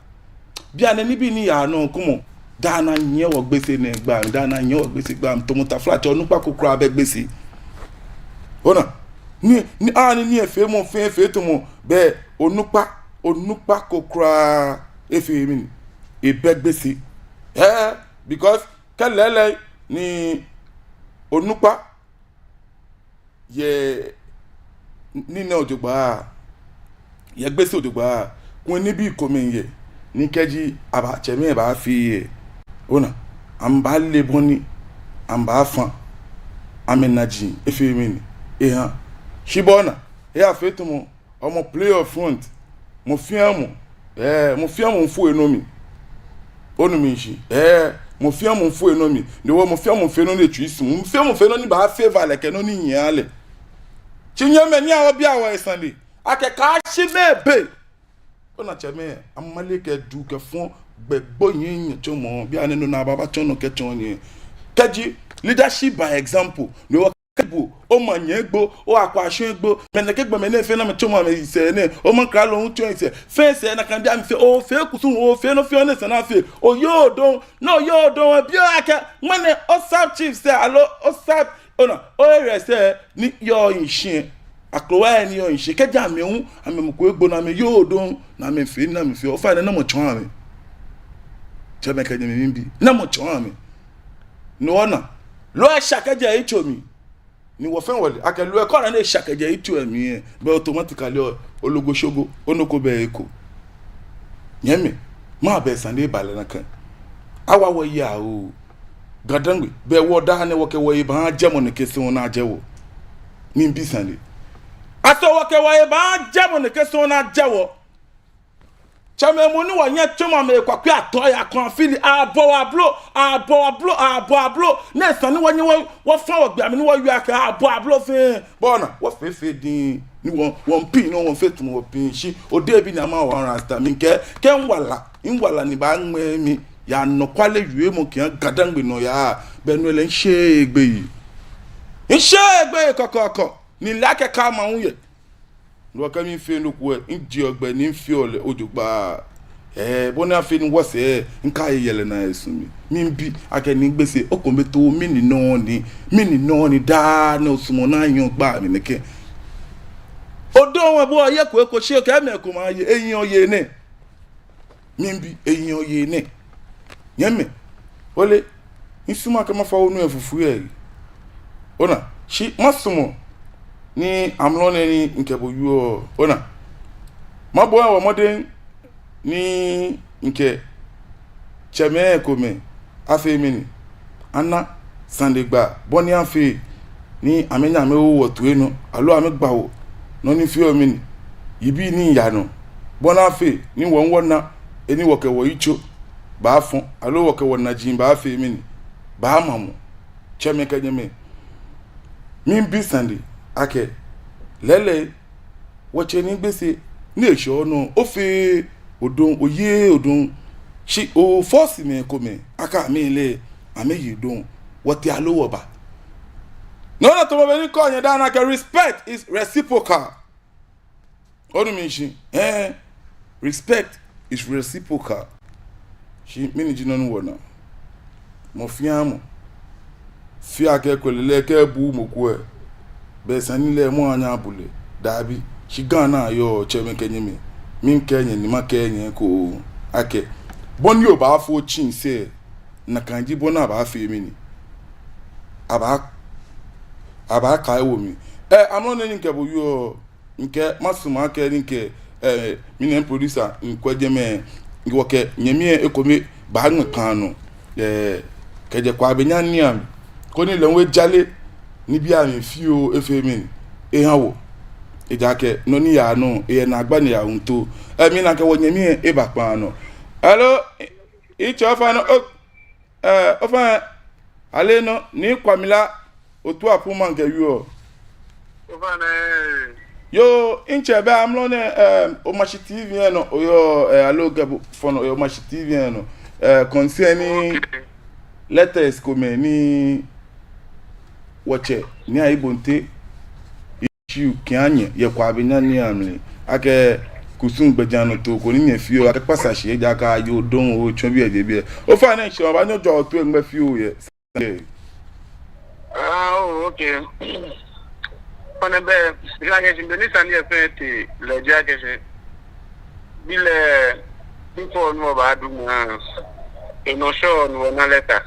Bianɛ nibii ni yaa nɔ kwɛmɔ. Daa nɛɛ nyɛ wɔ Gbese nɛɛ gba mli, daa nɛɛ nyɛ wɔ Gbese gba mli, tamɔ taflatsɛ onukpa ko kwraa bɛ Gbese. Ona, ni, ni, a, ni, ni efeemɔ fɛɛ, efee tamɔ, bɛ onukpa, onukpa ko kwraa, efee mɛni, ebɛ Gbese. Eh, because, kɛ lɛɛlɛŋ, ni onukpa yɛ nii nɛɛ jogbaŋŋ, yɛ Gbese jogbaŋŋ, kulɛ nibii komɛi yɛ, ni kɛji abaatsɛ amɛ baafee yɛ. Ona, amɛbaale bɔ ni amɛbaafã amɛnaji, efee mɛni, ehã. Shi bo ona, eyafee tamɔ, ɔmɔ play your front. Mɔ fɛɛ mɔ, eh, mɔ fɛɛ mɔ miifo enɔ mli. Onu mishishi? Eh, mɔ fɛɛ mɔ miifo enɔ mli. Ni wɔ mɔ fɛɛ mɔ miifee nɔ ni etsui sumɔɔ. Mɔ fɛɛ mɔ miifee nɔ ni baafee valɛ kɛ nɔ ni nyiɛ lɛ. Shi nyɛmɛi, ni awo bi awo esane. Akɛ kaashi mɛɛ be. Ona tsɛmɛi, amale kɛ du kɛ fɔŋ gbɛ gbo nyɛ nyɛtsɔmɔ. Bianɛ no ni abaatsɔ nɔ kɛtsɔɔ nyɛ. Kɛji leadership by example. Ni wɔ kɛ bo, omaŋnyɛ gbo, o-Akwashɔŋ gbo, mɛi nɛɛ kɛ gbɔmɛi nɛɛ fɛɛ ni amɛtsɔmɔ amɛsɛɛ nɛɛ, omaŋkralo hu tsɔ esɛɛ, fɛɛ sɛɛ nakai bianɛ fɛɛ, ofee kusum, ofee nɔ fɛɛ ni esa ni afee, oye odɔŋ, ni oye odɔŋ, ebi o akɛ, ŋmɛnɛ o-sub chief sɛɛ, aloo o-sub, ona, o-area sɛɛ, ni yɔɔ nshɛ, akrowai ni yɔɔ nshɛ, kɛji amɛ hu, amɛ mɔ ko egbo ni amɛye odɔŋ, ni amɛfee, ni amɛfee, ofainɛ namɔ tsɔɔ amɛ? Tsɛmɛi kɛ nyɛmɛi miibi, namɔ tsɔɔ amɛ? No ona, loo esha kɛjɛ yitso mli. Ni wɔ fɛɛ wɔle akɛ loo ekɔla ni esha kɛjɛ yitso lɛ mli lɛ, bɛ automatically o, ologo shogo, onɔ ko bɛ eko. Nyɛmɛi, mɛɛba sane lɛ ba lɛ nakai? Awa wɔya o. Ga-Dangme, bɛ wɔ daa nɛɛ wɔkɛ wɔhe baajɛ mɔ nɛkɛ sɛɛ ona ajɛ wɔ. Miibi sane. Aso wɔkɛ wɔhe baajɛ mɔ nɛkɛ sɔŋŋ ni ajɛ wɔ. Tsɛmɛi, mɔ ni wɔnyɛ tsɔmɔ amɛ kwakwɛ atɔ ya kɔn fili, abɔ wɔ ablo, abɔ wɔ ablo, abɔ wɔ ablo. Ni esa ni wɔnyɛ wɔ, wɔfa wɔgbɛ amli ni wɔwie akɛ abɔ wɔ ablo fɛɛ. Bɔ ni wɔfee fee diŋŋ ni wɔ, wɔmiipiŋ nɔ, wɔmiifee tamɔ wɔpiŋ shi. Odebi ni ama wɔ rasta mi kɛ, kɛ miwala, miwala ni baaŋmɛ mi. Yɛ anɔkwale wiemɔ kɛ Ga-Dangme nɔyaa. Be nɔ lɛ misheee gbeyei. Misheee gbeyei kɔkɔɔkɔ. Ni mile akɛ karma hu yɛ. Ni wɔkɛ mi fee nɔ ko lɛ, mijieɔ gbɛ ni mifeɔ lɛ jogbaŋŋ. Ɛɛ, bɔ ni afee ni wɔsɛɛ, mikaiye lɛ naa yɛ su mli. Miibi akɛ Nii Gbese, okomɛi too, mɛni nɔ ni, mɛni nɔ ni daa nɛɛ osumɔɔ ni aye gbaa mli nɛkɛ. Odɔŋ wɛ bo oye ko eko shi okɛ mɛi komɛi aye, eyi oye nɛ. Miibi, eyi oye nɛ. Nyɛmimɛi, ole, misumɔɔ akɛ mafa onu lɛ fufui yɛ. Ona, shi masumɔ ni amrɔ nɛɛ ni mikɛ bo wieɔ, ona, mabɔ wɔ mɔdɛŋ ni mikɛ tsɛmɛi komɛi afee mɛni, ana sanegbaa bɔ ni afee ni amɛnyɛ amɛwo wɔ toi nɔ, aloo amɛgba wɔ nɔ ni feɔ mɛni, yibii ni yaa nɔ, bɔ ni afee ni wɔ hu wɔna he ni wɔkɛ wɔyitso baafɔ, aloo wɔkɛ wɔnaji baafee mɛni, baamamɔ. Tsɛmɛi kɛ nyɛmɛi, miibi sane akɛ, lɛɛlɛŋ, wɔtsɛ Nii Gbese, ni eshɛ onɔ, ofee odɔŋ, oye odɔŋ. Shi o-force mɛi komɛi akɛ amɛ lɛ, amɛye odɔŋ. Wɔtee aloo wɔba. Nɔ ni tamɔ bɔ ni mikɛɔ nyɛ daa nɛɛ akɛ respect is reciprocal. Onu mi shishi? Ɛɛ, respect is reciprocal. Shi mɛni ji nɔ ni wɔna? Mɔ fɛɛ mɔ feɔ akɛ ekolɛ lɛ kɛ ebu mɔ ko lɛ, be sane lɛ mɔ anyɛ abu lɛ. Dabi, shi Ghana yɔɔ, tsɛmɛi kɛ nyɛmɛi, miikɛɛ nyɛ ni makɛɛ nyɛ eko akɛ, bɔ ni obaafo otsii sɛɛ, nakai ji bɔ ni abaafee mɛni, abaa, abaakai wo mli. Ɛɛ, amrɔ nɛɛ ni mikɛ bo wieɔ, mikɛɛ masumɔ akɛ ni mikɛ, ɛɛ, minɛ producer mikwɛ jɛmɛ, wɔkɛ nyɛmi lɛ ekome baaŋmɛ kpaa nɔ, ɛɛ, kɛjɛ Kwabenya Nii amli, koni lɛ hu ejale nibii amli fioo efee mɛni, eha wɔ. Ejaakɛ nɔ ni yaa nɔ, eyɛ naagba ni yaa ŋto. Ɛɛ, mina akɛ wɔnyɛmi lɛ eba kpaa nɔ. Hello, itsɛ ofainɛ, o, ɛɛ, ofainɛ, ale nɔ, Nii Kwamila Otu Apuma mikɛ wieɔ. Ofainɛ. Yoo, mitsɛ, bɛ amrɔ nɛɛ, ɛɛ, Omashi T V lɛ nɔ oyɔɔ, ɛɛ, aloo kɛ bo fɔ nɔ oyɔɔ Omashi T V lɛ nɔ, ɛɛ, concerning, okay, letters komɛi ni wɔtsɛ Nii Ayi Bonte issue kɛha nyɛ yɛ Kwabenya Nii amli akɛ kusum gbɛjianɔtoo ko ni nyɛfeɔ, akɛ kpasa shi ejaakɛ aye odɔŋ otsɔ biɛ je biɛ. Ofainɛ, mitsɛ, obaanyɛ ojɔ oto eŋmɛ fioo yɛ. Ah, oh, okay. Ofainɛ, bɛ, bila akɛ shi, bɛ ni sane lɛ fɛɛ tee lɛ, ji akɛ shi, bi lɛ, before ni wɔbadu mli lɛ, enɔ Shɔ ni wɔna letter.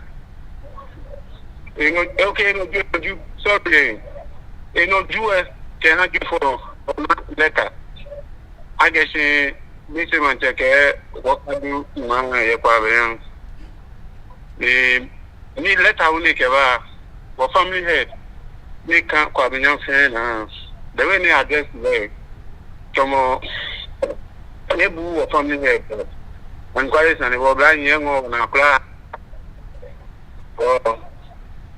Enɔ, okay, enɔ Ju, enɔ Ju, sorry. Enɔ Ju lɛ, kɛha Jufɔ, wɔna letter akɛ shi, Gbese maŋtsɛ kɛɛ wɔkadu maŋ yɛ Kwabenya. Ni, ni letter hu ni ekɛba, wɔ family head ni ka Kwabenya fɛɛ naa, the way ni address lɛ, tamɔ, ebu wɔ family head. Anɔkwale sane, wɔ oblanyo lɛ, ŋɔɔ naa kwraa. Wɔ,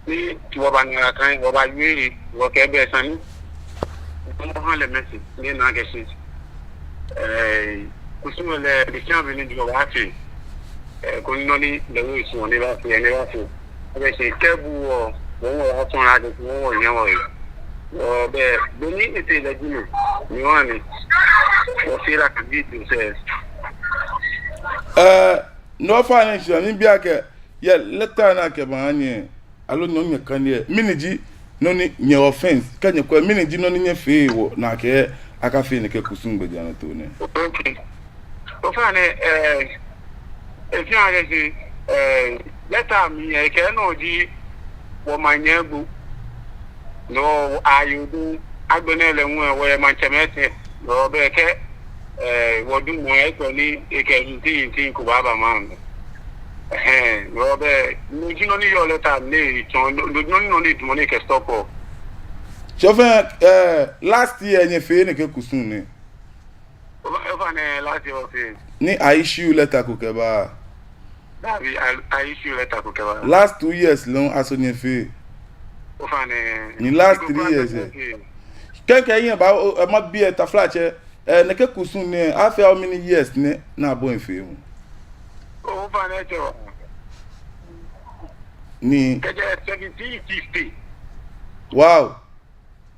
ni wɔbana nakai, wɔbawie, wɔkɛɛ bɛ sane ni wɔha lɛ message, ni ena akɛ shi, ɛɛ, kusum lɛ, the same way ni wɔbaafee, ɛɛ, koni nɔ ni lɛ hu esumɔɔ ni ebaafee, ni ebaafee. Akɛ shi kɛ ebu wɔ, wɔ hu wɔbaafo lɛ akɛ shi wɔ hu wɔnyɛ wɔye. Wɔ bɛ, bɔ ni etee lɛ ji no, ni wɔha ni, wɔfee lɛ akɛ video sɛɛ. Ɛɛ, no ofainɛ, mitsɛ, miibi akɛ, yɛ letter ni akɛba nyɛ, aloo nɔ ni nyɛkane lɛ, mɛni ji nɔ ni nyɛ offense, kɛ nyɛkwɛ, mɛni ji nɔ ni nyɛfee wɔ ni akɛɛ akafee nɛkɛ kusum gbɛjianɔtoo nɛɛ? Okay. Ofainɛ, ɛɛ, efeɔ akɛ shi, ɛɛ, letter mli lɛ, ekɛɛ nɔ ji wɔmaŋ nyɛ egbo. No, aye odɔŋ, agbɛnɛ lɛ hu lɛ, wɔyɛ maŋtsɛmɛi tɛ. No, bɛ kɛ, ɛɛ, wɔdumɔ lɛ, ekolɛ ni ekɛ hinti hinti ko baaba maŋ mli. Ɛhɛɛ, no bɛ, no ji nɔ ni yɔɔ letter lɛ nɔ, no, no ji nɔ ni, nɔ ni edamɔ ni ekɛ stop lɛ. Shi ofainɛ, eh, last year nyɛfee nɛkɛ kusum nɛɛ? Ofainɛ, last year wɔfee. Ni a-issue letter ko kɛba? Dabi, a, a-issue letter ko kɛba. Last two years lɛ, aso nyɛfee? Ofainɛ. Ni last three years lɛ? Kɛkɛ yɛ ba, o, o, mabi lɛ, taflatsɛ, eh, nɛkɛ kusum nɛɛ, afee how many years ni, ni abɔi feemɔ? Ofainɛ, tsɛ. Ni. Kɛjɛ seventeen sixty. Wow.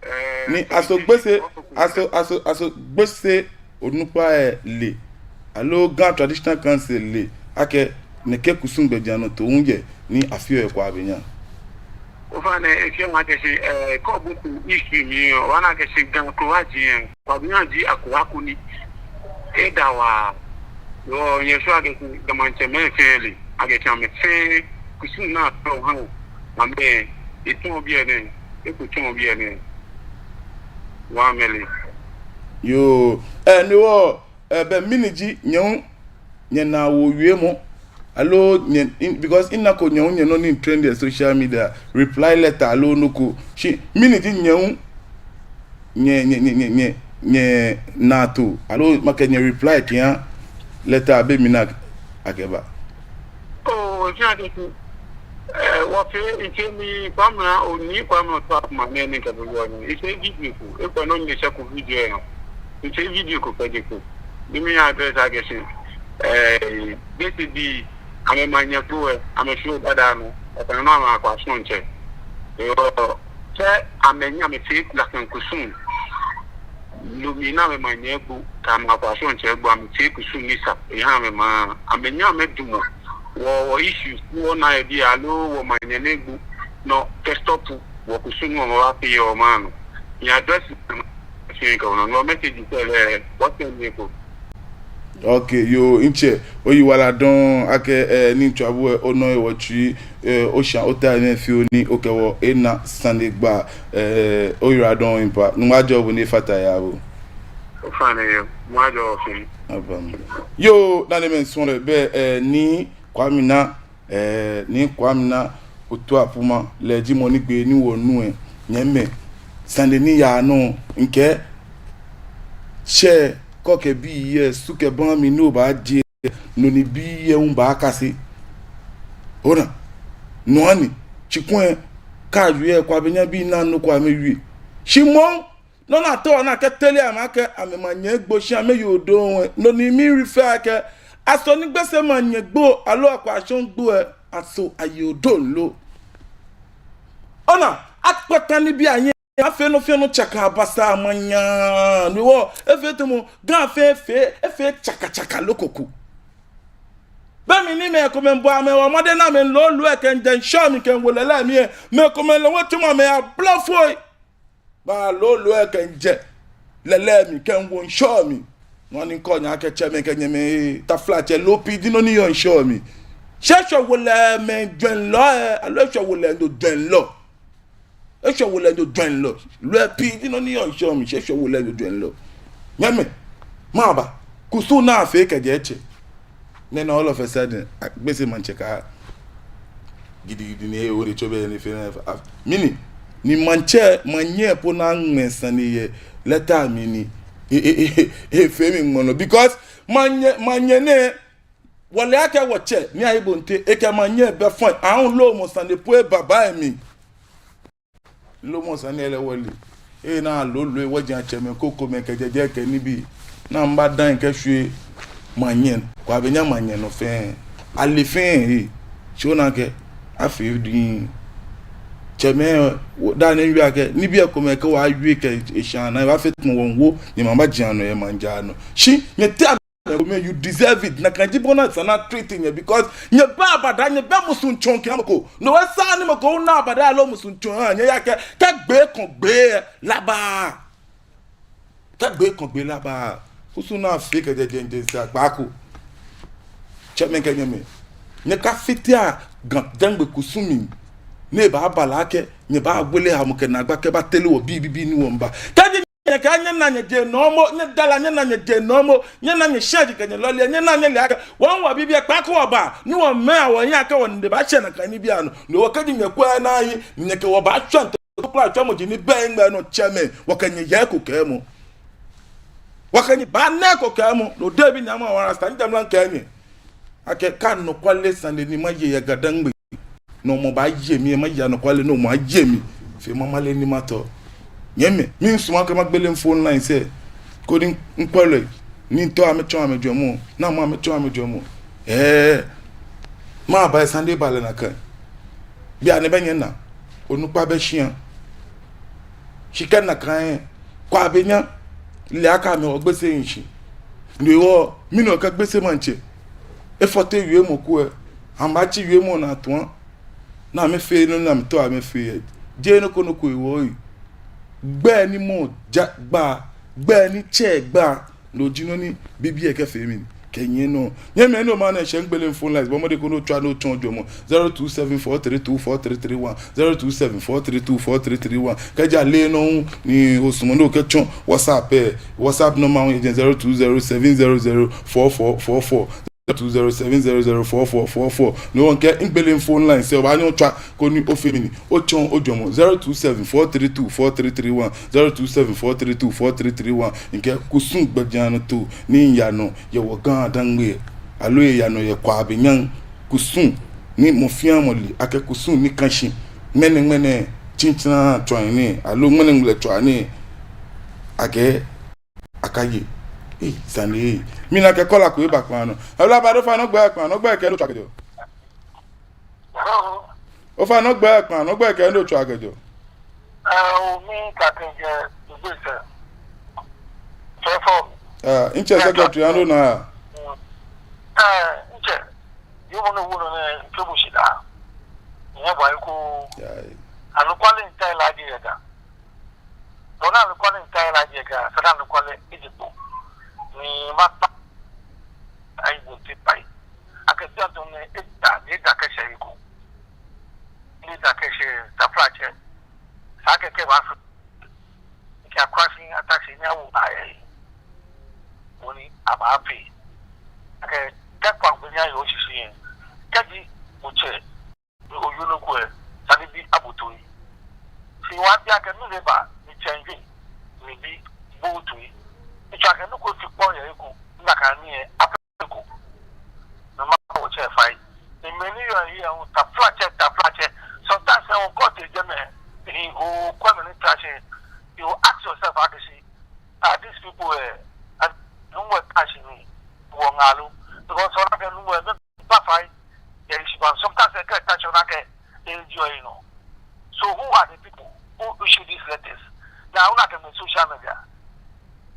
Eh, ni aso Gbese, aso, aso, aso Gbese onukpai lɛ le, aloo Ga Traditional Council le akɛ nɛkɛ kusum gbɛjianɔtoo hu yɛ ni afeɔ yɛ Kwabenya? Ofainɛ, efeɔ mi akɛ shi, eh, kɛ obu issue mli lɛ, obaana akɛ shi Ga Kowa ji lɛ, Kwabenya ji akowa ko ni eda waa. Yoo, nyɛsumɔɔ akɛ shi Ga Maŋtsɛmɛi fɛɛ le, akɛ shi amɛfɛɛ kusum ni afeɔ ha amɛ, etɔ̃ biɛ nɛɛ, eko tɔ̃ biɛ nɛɛ. Wa mɛle. Yoo, eh, ni wɔ, eh, bɛ mɛni ji nyɛ hu nyɛnaa wɔ wiemɔ? Aloo nyɛ, in, because minako nyɛ hu nyɛnɔ ni trend yɛ social media, reply letter aloo nɔ ko. Shi mɛni ji nyɛ hu nyɛ, nyɛ, nyɛ, nyɛ, nyɛ, nyɛnaatoo, aloo makɛɛ nyɛ reply kɛha letter be mli ni akɛba? Oh, efeɔ mi akɛ shi, eh, wɔfee, ŋtsɛ mi Kwame, Onii Kwame Otu Apuma nɛɛ ni kɛ bo yɔɔ nɛɛ. Efee video ko, ekwɛ nɔ ni eshɛ ko video lɛ nɔ. Efee video ko kɛjɛ ko. Ni mi address akɛ shi, eh, Gbese bii, amɛmaŋnyɛ gbo lɛ, amɛshwie obadaa nɔ, ɔkɛ nɔ amɛ akwa shɔŋtsɛ. Yoo, kɛ amɛnyɛ amɛfee nakai kusum, no mli ni amɛmaŋnyɛ gbo, kɛ amɛ akwa shɔŋtsɛ gbo, amɛfee kusum ni sa, eha amɛmaŋ, amɛnyɛ amɛdamɔ wɔ, wɔ issues ni wɔnaa yɛ biɛ aloo wɔmaŋnyɛ ni egbo, no kɛ stop wɔ kusum ni wɔbaafee yɛ wɔmaŋ nɔ. Mi address, Okay, yoo, ŋtsɛ, oyiwaladɔŋŋ akɛ, eh, ni ŋtsɔ abu, eh, onɔ yɛ wɔtsui, eh, oshã, ota mɛi fioo ni okɛ wɔ ena sanegbaa, eh, oyiwaladɔŋŋ mpa, Nyɔŋmɔ ajɔɔ bo ni efata he aha bo. Ofainɛ yoo, Nyɔŋmɔ ajɔɔ wɔ fɛɛ. Yoo, nanemɛi, misumɔɔ lɛ bɛ, eh, Nii Kwame Naa, eh, Nii Kwame Naa Otu Apuma lɛ ji mɔ ni gbee ni wɔnu lɛ, nyɛmɛi, sane ni yaa nɔ, ŋkɛɛ, shɛ kɔkɛ bii lɛ, su kɛ baa mli ni obaajie, nɔ ni bii lɛ hu baakase. Ona, nɔ ni, shi kulɛ, kɛ awie lɛ, Kwabenya bii naa nɔ ko amɛwie. Shi moŋ, nɔ ni ato na kɛtele amɛ akɛ amɛmaŋnyɛ gbo shi amɛye odoo lɛ, nɔ ni mi refer akɛ, aso ni Gbese maŋnyɛ gbo, aloo Akwashɔŋ gbo lɛ, aso aye odoo lo? Ona, akpata nibii anyɛ, afee nɔ fɛɛ nɔ tsaka abasa maŋnyɛ, ni wɔ, efee tamɔ, Ga fɛɛ efee, efee tsaka tsaka loko ko. Be mli ni mɛi komɛi bɔ amɛwɔ mɔdɛŋ ni amɛlolo lɛ kɛjɛ ŋshɔ mli kɛwo lɛlɛ mli lɛ, mɛi komɛi lɛ wɔtsumɔ amɛ ablɔfoi. Balolo lɛ kɛjɛ lɛlɛ mli kɛwo ŋshɔ mli. Nɔ ni ŋkɔ nyɛ akɛ tsɛmɛi kɛ nyɛmɛi, taflatsɛ, loo pii ji nɔ ni yɔɔ ŋshɔ mli. Shi eshwɛ wolɛi amɛjwɛŋlɔ lɛ, aloo eshwɛ wolɛi anɔ jwɛŋlɔ? Eshwɛ wolɛi anɔ jwɛŋlɔ. Loo pii ji nɔ ni yɔɔ ŋshɔ mli, shi eshwɛ wolɛi anɔ jwɛŋlɔ. Nyɛmɛi, maba, kusum ni afee kɛjɛ etsɛ. Ni now all of a sudden, a, Gbese maŋtsɛ kɛɛ gidigidi ni ewo ni tso be ni fee na, a, mɛni, ni maŋtsɛ, maŋnyɛ po ni aŋmɛ sane yɛ letter mli ni, e, e, e, e, efee mi ŋmɔlɔ. Because maŋnyɛ, maŋnyɛ nɛɛ, wɔle akɛ wɔtsɛ, Nii Ayi Bonte, ekɛ maŋnyɛ bɛ fine, aloo mɔ sane po eba baa mli. Lomɔ sane lɛ wɔle. Ena lolo lɛ wɔji atsɛmɛi krokomɛi kɛ jɛjɛ kɛ nibii. Ni mba dan kɛshwie maŋnyɛ. Kwabenya maŋnyɛ nɔ fɛɛ. Ale fɛɛ, eh. Shi ona akɛ, afee diŋŋ. Tsɛmɛi, wɔ, daa nɛɛ miwie akɛ, nibii komɛi kɛ wɔwie kɛ eshã naa, ebaafee tamɔ wɔŋwo, ni maba jia nɔ, yɛ maŋ jaa nɔ. Shi, nyɛtee Mɛi komɛi, you deserve it. Nakai ji bɔ ni esa ni a-treat nyɛ, because nyɛbɛ abadaa, nyɛbɛ musuŋtsɔŋ kɛha mɔ ko. No hewɔ esa ni mɔ ko hu na abadaa aloo musuŋtsɔŋ aha nyɛ, ejaakɛ, kɛ gbee kɔ gbee lɛ, laba. Kɛ gbee kɔ gbee laba. Kusum ni afee kɛjɛ jeŋ jeŋ sɛɛ kpaako. Tsɛmɛi kɛ nyɛmɛi, nyɛkafitia Ga-Dangme kusum mli. Ni ebaaba lɛ akɛ, nyɛbaawele hamɔ kɛ naagba kɛbatere wɔbii bibii ni wɔmiiba. Kɛji nyɛkɛɛ nyɛna nyɛjeŋ nɔ momo, nyɛdara nyɛna nyɛjeŋ nɔ momo, nyɛna nyɛshĩa ji kɛ nyɛlɔle, nyɛna nyɛle akɛ, wɔ hu wɔbii bibii kpaako wɔba, ni wɔmɛi awo wɔhiɛ akɛ wɔnine baashɛ nakai nibii anɔ. No hewɔ kɛji nyɛkwɛ naa yi, nyɛkɛ wɔ baashwã ntɔ, kpla tsɔmɔ ji ni bɛ ŋmɛ nɔ tsɛmɛ, wɔkɛ nyɛ yɛ ko kɛɛmɔ. Wɔkɛ nyɛ ba nɛ ko kɛɛmɔ. No de bi nyama wa rasta, ni jamlan kɛɛ nyɛ. Akɛ kɛ anɔkwale sane ni maye yɛ GaDangme. No mɔ baaye mi, maye anɔkwale, no mɔ aye mi. Fe mama le ni matɔ. Nyɛmɛi, miisumɔ akɛ magbele phone lines lɛ. Koni ŋkwɛlɔi, ni tɔ amɛtsɔɔ amɛjwɛŋmɔ, ni amɛtsɔɔ amɛjwɛŋmɔ. Ɛɛ, maba sane ba lɛ nakai. Bianɛ bɛ nyɛna, onukpa bɛ shia. Shi kɛ nakai, Kwabenya, lɛ aka amɛ wɔ Gbese nshi. No hewɔ, mɛni okɛ Gbese maŋtsɛ. Efɔte wiemɔ ko lɛ, amɛbatsi wiemɔ naa tua. Ni amɛfee nɔ ni amɛtaoɔ amɛfee lɛ. Jeee nɔ ko nɔ ko hewɔ ei. Gbɛ ni mɔ ja gba, gbɛ ni tsɛ gba. No ji nɔ ni bibii lɛ kɛfee mli kɛnyiɛ nɔ. Nyɛmɛi, no mli nɛ ŋshɛ ŋgbele phone lines, bɔ mɔdɛŋ koni otswa ni otsɔɔ ojwɛŋmɔ. Zero two seven four three two four three three one, zero two seven four three two four three three one. Kɛji ale nɔ hu ni osumɔɔ ni okɛtsɔ WhatsApp lɛ, WhatsApp number hu yɛ jɛi, zero two zero seven zero zero four four four four. Zero two zero seven zero zero four four four four. No hewɔ ŋkɛɛ ŋgbele phone lines lɛ, obaanyɛ otswa koni ofee mɛni, otsɔɔ ojwɛŋmɔ. Zero two seven four three two four three three one, zero two seven four three two four three three one. Ŋkɛɛ kusum gbɛjianɔtoo ni yaa nɔ yɛ wɔ GaDangme, aloo eyaa nɔ yɛ Kwabenya. Kusum ni mɔ fɛɛ mɔ le akɛ kusum ni ka shi. Ŋmɛnɛŋmɛnɛ, tsitsi naa tsɔɔ nii, aloo ŋmɛnɛŋmɛnɛ tsɔɔ nii. Akɛ akaye. Ei, sane ei. Mina akɛ caller ko eba kpaa nɔ. Hello, ablade, ofainɛ ogbɛi kpaa nɔ, ogbɛi kɛ he ni otswaa kɛjɛɔ. Hello. Ofainɛ ogbɛi kpaa nɔ, ogbɛi kɛ he ni otswaa kɛjɛɔ. Ɛɛ, o, mi ka kɛjɛ Gbese. Fɛfɛo. Ah, ntsɛ secretary ando naa. Mm. Ɛɛ, ntsɛ. Yoo, mɔ ni wo nɔ nɛ, ntsɛ bo shi daa. Nyɛ bɔ eko. Yai. Anɔkwale ntailaaje yɛ Ga. Bɔ ni anɔkwale ntailaaje yɛ Ga, esa akɛ anɔkwale eje kpo. Ni makpa ayi bo nti pai. Akɛ bianɛ nɛɛ eda, ni eda kɛshɛ he ko. Ni eda kɛshɛ taflatsɛ. Esa akɛ kɛ baafi. Kɛ akwashi atashi ni awo ayɛ. Bɔ ni abaafee. Akɛ kɛ Kwabenya yɔɔ shishi yɛ. Kɛji otsɛ oyoo nɔ ko lɛ, esa ni obi abo toi. Shi wɔbi akɛ mile ba, mitsɛ nje, mibi bo toi. Mitsɛ akɛ nɔ ko fi kpɔ yɛ eko, nakai nii lɛ, afee eko. Mama otsɛ fai. Ni mɛi ni yɔɔ yɛ, o taflatsɛ, taflatsɛ. Sometimes, eh, o kɔ te jɛmɛ, eh, okwɛ mɛi ni ta shi, you ask yourself, akɛ shi, are these people, eh, are, nuumo ta shi ni, wɔ ŋalo? Because ona akɛ nuumo, eh, ba fai, yɛ shi ba, sometimes, eh, kɛ ta shi ona akɛ, eh, ji o yi nɔ. So who are the people who issue these letters? Ni ona akɛ mɛi social media.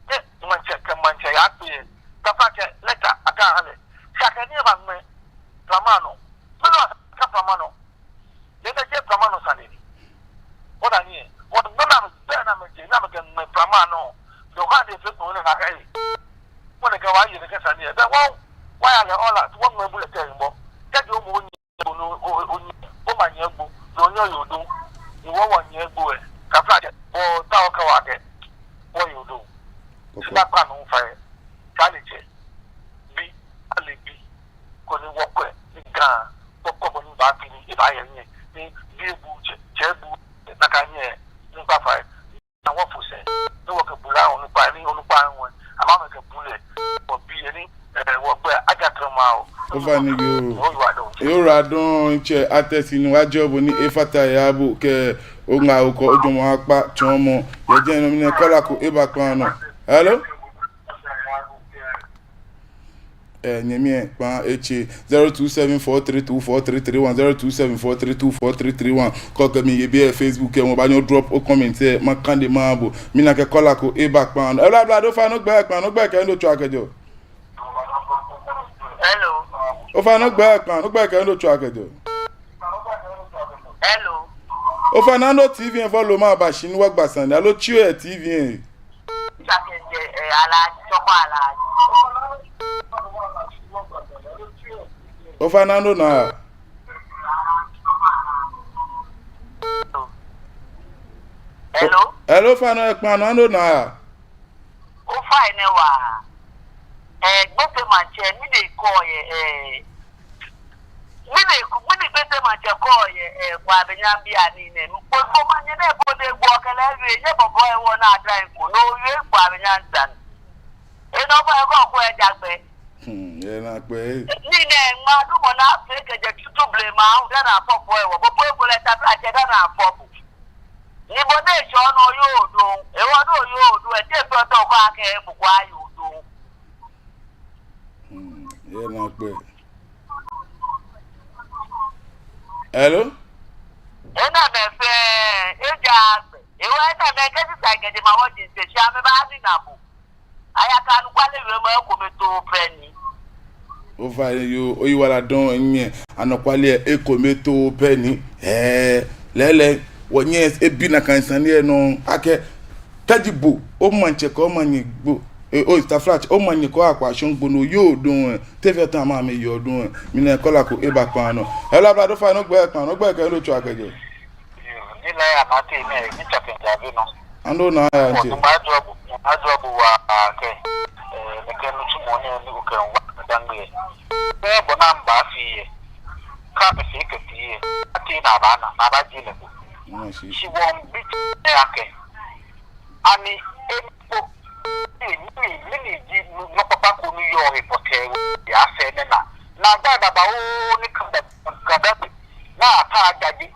Kɛ maŋtsɛ, kɛ maŋtsɛ yakpe lɛ, taflatsɛ letter akɛha lɛ. Shi akɛ ni eba ŋmɛ plama nɔ. Mɛni hewɔ akɛ plama nɔ? Lɛ nɛ jeee plama nɔ sane ni. Ona nii lɛ. Wɔgbɛ ni amɛgbɛ ni amɛje ni amɛkɛŋmɛ plama nɔ. Lɛ oha de fe kpo ni akɛ ei. Mɔ nɛkɛ wɔye nɛkɛ sane lɛ. Bɛ wɔ, wɔya lɛ all out. Wɔŋmɛ bulɛ tɛ yimbɔ. Kɛji omɔ onyiɛ egbo, no, o, o, onyiɛ, omanyɛ egbo, no onyɛ yoo dɔŋŋ, ni wɔ wɔnyɛ egbo lɛ, taflatsɛ, bo ta okɛ wɔ akɛ, wɔ yoo dɔŋŋ. Okay. Shi naakpa nɔ fai, kɛ ale tsɛ, bi, ale bi, koni wɔkwɛ, ni Ga, wɔkwɛ bɔ ni baafee ni, ebaaya nɛɛ, ni bi ebu tsɛ, tsɛ ebu, nakai nɛɛ, ni kpa fai. Na wɔfo sɛɛ, ni wɔkɛ bulɛ onukpai, ni onukpai ŋwɛ, amɛ amɛkɛ bulɛ, wɔbii lɛ ni, eh, wɔgbɛ aja trɛma o. Ofainɛ yoo. Oyiwaladɔŋŋ. Oyiwaladɔŋŋ, ntsɛ Atɛsi ni wɔjɔɔ bo ni efata he aha bo kɛ oŋa okɔ ojwɛŋmɔ akpa tsɔɔmɔ. Yɛ jɛmɛ nɔ mli nɛ caller ko eba kpaa nɔ. Hello? Eh, nyɛmi lɛ, kpaa etse, zero two seven four three two four three three one, zero two seven four three two four three three one. Kɛ okɛ mi yɛ biɛ Facebook lɛ, obaanyɛ o drop o comment lɛ, makane maha bo. Mina akɛ caller ko eba kpaa nɔ. Hello, ablade, ofainɛ ogbɛi kpaa nɔ, ogbɛi kɛ he ni otswaa kɛjɛɔ. Hello. Ofainɛ ogbɛi kpaa nɔ, ogbɛi kɛ he ni otswaa kɛjɛɔ. Hello. Ofainɛ nɔ T V lɛ volume lɛ aba shi ni wɔgba sane, aloo tsi o yɛ T V lɛ. Ofainɛ nɔ naa. Hello. Hello, ofainɛ ekpaa nɔ, nɔ naa. Ofainɛ waa. Eh, Gbese maŋtsɛ, mɛni ekɛɔ yɛ, eh, mɛni, mɛni Gbese maŋtsɛ kɛɔ yɛ eh, Kwabenya bianɛ nɛɛ. Mɔ ko omanye nɛɛ ko ni egbɔ kɛlɛ wie, nyɛ bɔbɔ ewɔ na da eko. No wie Kwabenya sane. Enɔ bɔ eko ko ejagbɛ. Hmm, yɛ naakpɛɛ. Ni nɛɛ, ŋmaadumɔ naa fee kɛjɛ tutu blema, dani afɔ bo ewɔ. Bɔbɔ eko lɛ taflatsɛ dani afɔ bo. Ni bo ni eshɔ nɔ yoo dɔŋŋ. Ewɔ nɔ yoo dɔŋŋ. Etee fɛɛ tɔ ko akɛ mɔ ko ayoo dɔŋŋ. Hmm, yɛ naakpɛɛ. Hello? Enɛɛmɛi fɛɛ, ejaaa gbɛ. Ewɔ enɛɛmɛi kɛ sisa kɛjɛ ma wɔ ji sɛ shi amɛbaanina bo. Ayaka anɔkwale wiemɔ ekome too pɛ ni. Ofainɛ yoo, oyiwaladɔŋŋ nyɛ, anɔkwale ekome too pɛ ni. Ɛɛ, lɛɛlɛŋ, wɔnyɛ ebi nakai sane lɛ nɔ, akɛ, kɛji bo, omaŋtsɛ kɛ omanye gbo, e, o, taflatsɛ, omanye kɛ oyakwashiŋ gbo nɔ yoo dɔŋŋ, te fɛɛ tɔ amɛ yoo dɔŋŋ, mina caller ko eba kpaa nɔ. Hello, ablade, ofainɛ ogbɛi kpaa nɔ, ogbɛi kɛ he ni otswaa kɛjɛ. Yoo, ni lɛ ya mate nɛɛ, mitswa kɛjɛ Avenɔ. Ando na ya nje. Nyɛŋma ajɔɔ bo, nyɛŋma ajɔɔ bo waa akɛ, eh, nɛkɛ nitsumɔ nɛɛ ni okɛmiiwa Dangme lɛ. Be bɔ ni mba fɛɛ lɛ, kɛ mifee kɛfee lɛ, atee ni abaana, ni abajie lɛ kpo. Shi wɔmiibi akɛ, ani eko, mɛni, mɛni ji nɔ kpakpa ko ni yɔɔ he pɔtɛɛ yɛ sɛɛ nɛɛ naa. Naagba babaoo ni kanda, kanda, ni ata ajaje.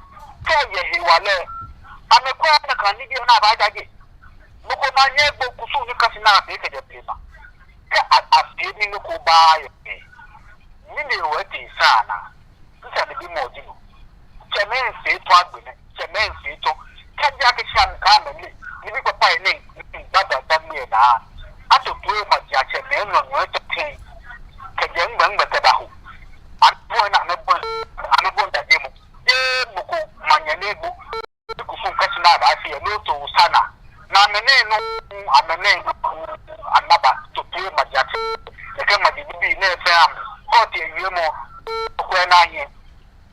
Kɛ yɛ hewalɛ, amɛkwɛ nakai nibii ni abaajaje. Mɔ ko omanye gbo kusum ni kã shi ni afee kɛjɛ blema. Kɛ a, afee ni nɔ ko baaya. Mɛni hewɔ etee saa naa? Nsane bimɔ ji no. Tsɛmɛi fɛɛ tɔ agbɛnɛ, tsɛmɛi fɛɛ tɔ. Kɛji akɛ shi amɛkã amɛle nibii kpakpai ni, ni gbada gbami yɛ naa. Ato toi maji atsɛmɛi nɔ nɔ etɔ tɛŋŋ. Kɛjɛ ŋmɛ ŋmɛ kɛba ho. Amɛbɔi ni amɛbɔi, amɛbɔi dade mɔ. Jeee mɔ ko omanye ni egbo. Kusum kã shi ni abaafee lɛ, no to osaa naa. Ni amɛnɛɛ nɔ, amɛnɛɛ nɔ, anaba to toi maji atsɛ. Nɛkɛ maji bibii nɛɛ fɛɛ amɛ. Kɔɔti ewiemɔ, okwɛ naa hiɛ.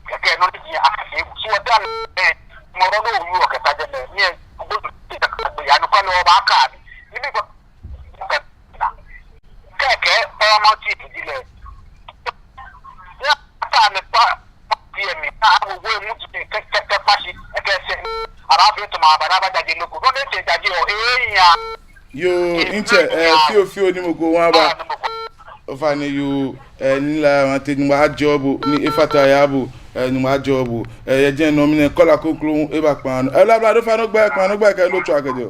Kɛkɛ nɔ ni ji akafee. So wɔta ni, eh, mɔ nɔ ni oyu okɛta jɛmɛ, ni, eh, ogbo te kaka gbe ya no kɔ ni obaaka mi. Nibii ko, kɛ, kɛ, paramount chief ji lɛ. Ni ata ni pa, Yoo, ntsɛ, eh, fioo fioo ni mɔ ko ŋwɛi aba. Ofainɛ yoo, eh, ni lɛ mate, Nyɔŋmɔ ajɔɔ bo, ni efata he aha bo, eh, Nyɔŋmɔ ajɔɔ bo, eh, yɛ jɛmɛ nɔ mli nɛɛ caller kroko eba kpaa nɔ. Eh, ablade, ofainɛ ogbɛi kpaa nɔ, ogbɛi kɛ he ni otswaa kɛjɛ.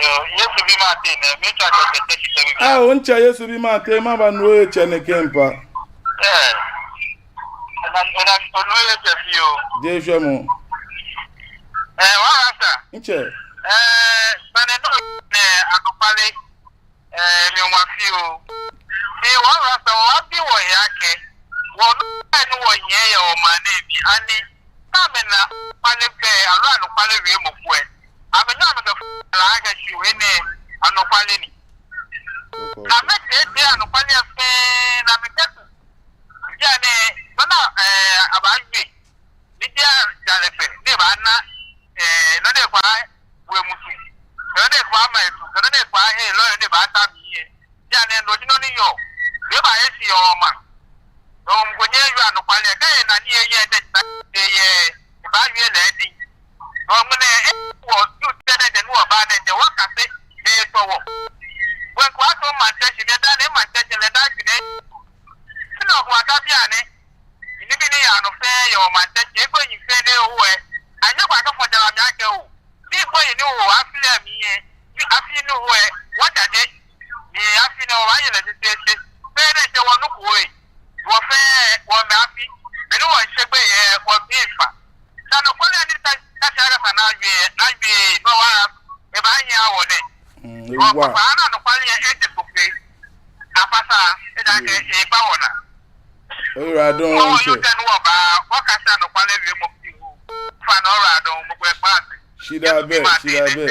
Yoo, Yesu bi mate nɛ, miitswa kɛjɛ Teshie Teshie bi. Ah, ntsɛ Yesu bi mate, maba nu ohe tsɛ nɛkɛ mpa. Eh. Ona, ona, onu yɛ jɛ fioo. Jeee shwɛmɔ. Eh, wɔ rasta. Ntsɛ. Eh, sane nɔ nɛɛ anɔkwale. Eh, mi ŋwa fioo. Mi wɔ rasta, wɔbi wɔhe akɛ. Wɔnu, enu wɔnyɛ yɛ wɔmaŋ nɛɛ mli ani. Kɛ amɛna anɔkwale gbɛi, aloo anɔkwale wiemɔ ko lɛ. Amɛnyɛ amɛkɛfɔ lɛ akɛ shi enɛ anɔkwale ni. Amɛtee, tee anɔkwale lɛ fɛɛ, ni amɛkɛto. Bianɛ, nɔ ni, eh, abaawie. Ni bianɛ jalɛ gbɛ, ni ebaana, eh, nɔ ni ekpa we musu. Nɔ ni ekpa ma etu, nɔ ni ekpa he lɔ, ni ebaata mli lɛ. Bianɛ, no ji nɔ ni yɔɔ. Ni eba esi yɔɔ ma. No mɔ ko nyɛ yɔɔ anɔkwale, kɛ ena ni eyɛ, eyɛ, ebaawie lɛ diŋ. No mli nɛɛ, eh, wɔ, yu tɛ nɛɛ, ni wɔba nɛɛ, wɔkase, ni etɔ wɔ. Wɔ ko ato maŋtsɛ shi, ni daa ni maŋtsɛ shi lɛ daa shi nɛɛ. Shi nɔ ko ata bianɛ. Nibii ni yaa nɔ fɛɛ yɛ wɔmaŋtsɛ shi, egbo yi fɛɛ ni eho lɛ. Anyɛ ko akɛfɔ jara mli akɛ oo. Ni egbo yi ni eho afi lɛ mli lɛ. Ni afi ni eho lɛ, wɔjaje. Ni afi ni eho wɔbaye lɛ sesese. Fɛɛ nɛɛ jɛ wɔnuko lɛ. Wɔ fɛɛ, wɔmɛ afi. Beni wɔshɛ gbɛ lɛ, wɔbi fa. Sane ko lɛ ni ta, ta shi akɛ sane awie, awie, no wa, ebaanyiɛ wɔ nɛ. Mm, wɔ ewa. Papa, ana anɔkwale lɛ, eje kpo fɛɛ. Apasa, ejaakɛ, eba wɔ naa. Oyiwaladɔŋŋ, ntsɛ. Shidaa bɛ, shidaa bɛ.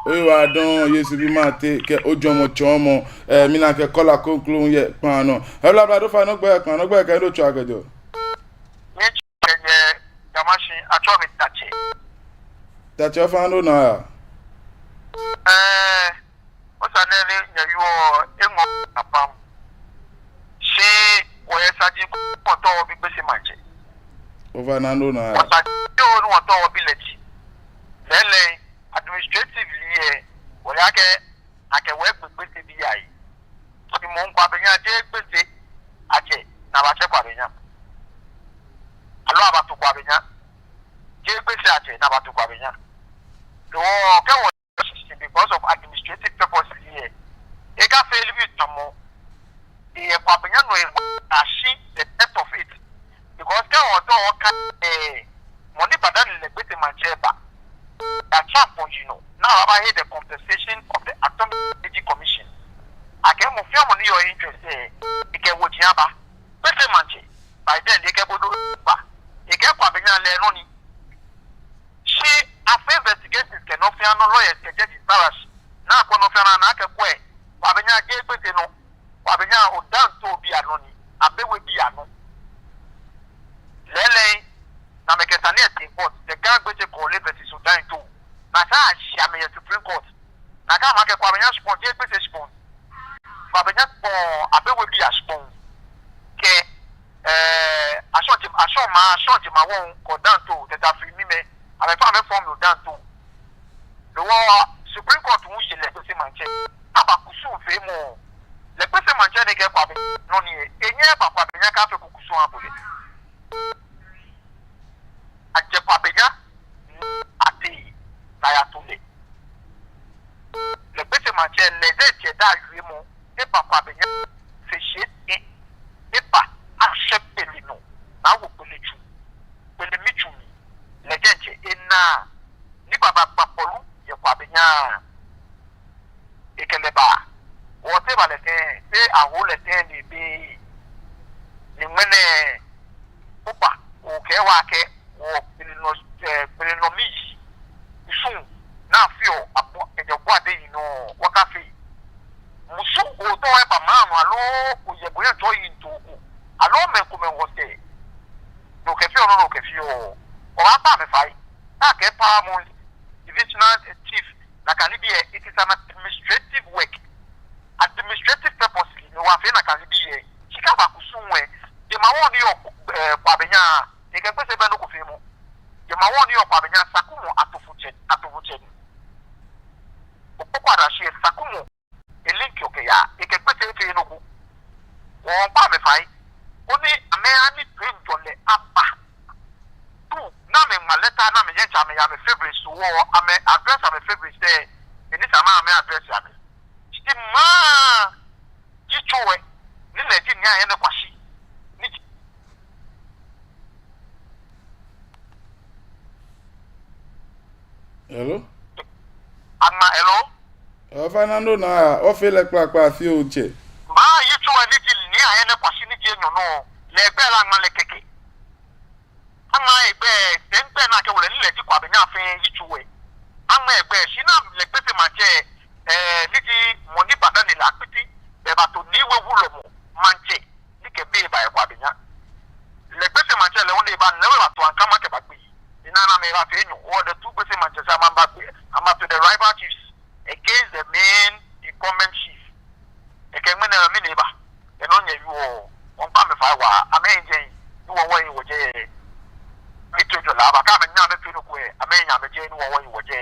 Oyiwaladɔŋŋ, Yesu bi mate, kɛ ojɔɔmɔ tsɔɔmɔ, eh, mina akɛ caller kroko yɛ kpaa nɔ. Hello, ablade, ofainɛ ogbɛi kpaa nɔ, ogbɛi kɛ he ni otswaa kɛjɛ. Miitswa kɛjɛ Ga Mashie, atsɛɔ mi Tatsɛ. Tatsɛ, ofainɛ ona. Eh, Osane ni nyɛyɔɔ eŋɔɔ apam. Shi wɔyɛ saji kpɔtɔɔ bi Gbese maŋtsɛ. Ofainɛ, no naa. Wɔsane ni wɔtao wɔbi lɛ ji, lɛɛlɛŋ, administratively lɛ, wɔle akɛ, akɛ wɔ egbe Gbese bii ayi. Shi moŋ Kwabenya jeee Gbese atsɛ ni abatsɛ Kwabenya. Aloo abato Kwabenya. Jeee Gbese atsɛ ni abato Kwabenya. No hewɔ kɛ wɔ, because of administrative purpose lɛ, ekafee libi tamɔ, eyɛ Kwabenya nɔ, ewa ashi the depth of it. Because kɛ otao oka, eh, mɔ ni ba dani lɛ Gbese maŋtsɛ ba, ya champion, you know, ni abahe the compensation of the Autonomous Energy Commission. Akɛ mɔ fɛɛ mɔ ni yɔɔ interest lɛ, ekɛ woji aba. Gbese maŋtsɛ, by then, ekɛ bodo ba. Ekɛɛ Kwabenya lɛ nɔ ni. Shi afee investigations kɛ nɔ fɛɛ nɔ, lawyers kɛ judges, barristers, ni akwɛ nɔ fɛɛ nɔ, ni akɛkwɛ, Kwabenya jeee Gbese nɔ. Kwabenya Odanto bii anɔ ni, Abewe bii anɔ. Lɛɛlɛŋ, ni amɛkɛ sane lɛ tee court, the Ga Gbese Korle versus Odanto. Ni esa ashi amɛ yɛ Supreme Court. Ni akɛɛ amɛ akɛ Kwabenya shikpɔŋ jeee Gbese shikpɔŋ. Kwabenya shikpɔŋ, Abewe bii ashikpɔŋ. Kɛ, eh, Ashɔŋ Jema, Ashɔŋ Ma, Ashɔŋ Jemawɔŋ kɛ Odanto, Tetafrimimɛi, amɛfɛɛ amɛ form Odanto. No hewɔ Supreme Court hu ye lɛ Gbese maŋtsɛ. Aba kusumfeemɔ. Lɛ Gbese maŋtsɛ ni kɛɛ Kwabenya nɔ ni, enyɛɛɛ eba Kwabenya kɛfee kusum abo lɛ. Ajɛ Kwabenya ni atee ni ayato lɛ. Lɛ Gbese maŋtsɛ lɛ, lɛ diɛŋtsɛ edaa wiemɔ, eba Kwabenya fee shii etɛ, eba ashɛ kpele nɔ, ni awo kpele tsu, kpele mitsu mli. Lɛ diɛŋtsɛ ena ni baba gba kpɔlu yɛ Kwabenya. Ekɛ lɛ ba. Wɔtee ba lɛ tɛŋŋ, te awo lɛ tɛŋŋ ni ebe. Ni ŋmɛnɛ, opa, okɛɛ wɔ akɛ, wɔ kpele nɔ, eh, kpele nɔ miyi. Kusum, ni afeɔ, abɔ, kɛjɛ Abuade yi nɔ, wɔkafee. Musu, otao eba maŋ nɔ, aloo, oyɛ bo yɛ tɔ yi nto ko. Aloo, mɛi komɛi wɔsɛɛ. Ni okɛfeɔ nɔ, ni okɛfeɔ. Wɔbaakpa amɛ fai. Ni akɛ paramount divisional chief, nakai nibii lɛ, it is an administrative work. Administrative purpose ni wɔfeɔ nakai nibii lɛ. Shi kɛ aba kusum lɛ, jemawɔŋ ni yɔɔ, eh, Kwabenya, ekɛ Gbese bɛ nɔ ko feemɔ. Jemawɔŋ ni yɔɔ Kwabenya, Sakumɔ atofotsɛ, atofotsɛ ni. Okpokpo adashi lɛ Sakumɔ. Elinkiɔ kɛyaa, ekɛ Gbese efeee nɔ ko. Wɔmiikpa amɛ fai, koni amɛha ni toiŋjɔlɛ aba. Through ni amɛŋma lɛta ni amɛyɛ tsɛ amɛya amɛ favourites hewɔ, amɛ address amɛ favourites lɛ, eni sa ni amɛ address amɛ. Shi maŋ yitso lɛ, ni lɛ ji Nii Ayɛnɛ Kwashi. Ni Hello? Aŋma, hello? Ofainɛ, no naa, ofee lɛ kpakpa fioo tsɛ. Maŋ yitso lɛ ni ji Nii Ayɛnɛ Kwashi ni ji enyɔ nɔ, lɛ egbɛi lɛ aŋma lɛ kɛkɛ. Aŋma egbɛi, sɛi gbɛi ni akɛwo lɛ ni lɛ ji Kwabenya fɛɛ yitso lɛ. Aŋma egbɛi, shi ni lɛ Gbese maŋtsɛ, eh, ni ji mɔ ni ba dani lɛ Akpiti, bɛ ebato Nii We Wulɔmɔ maŋtsɛ. Ni kɛ be ba yɛ Kwabenya. Lɛ Gbese maŋtsɛ lɛ hu ni eba ni lɛ ebato Ankama kɛba gbɛ. Ni ana amɛbafee enyɔ. Wɔ the two Gbese maŋtsɛ sɛɛ amɛbagbe, amɛto the rival chiefs against the main incumbent chief. Ekɛ ŋmɛnɛ mɛni eba. Enɔ nyɛ yɔɔ. Wɔmiikpa amɛ fai waa. Amɛjɛ. Ni wɔ wɔyi wɔjɛ. Ni toiŋjɔlɛ aba. Kɛ amɛnyɛɛɛ amɛfee nɔ ko lɛ, amɛnyɛ amɛjɛ ni wɔ wɔyi wɔjɛ.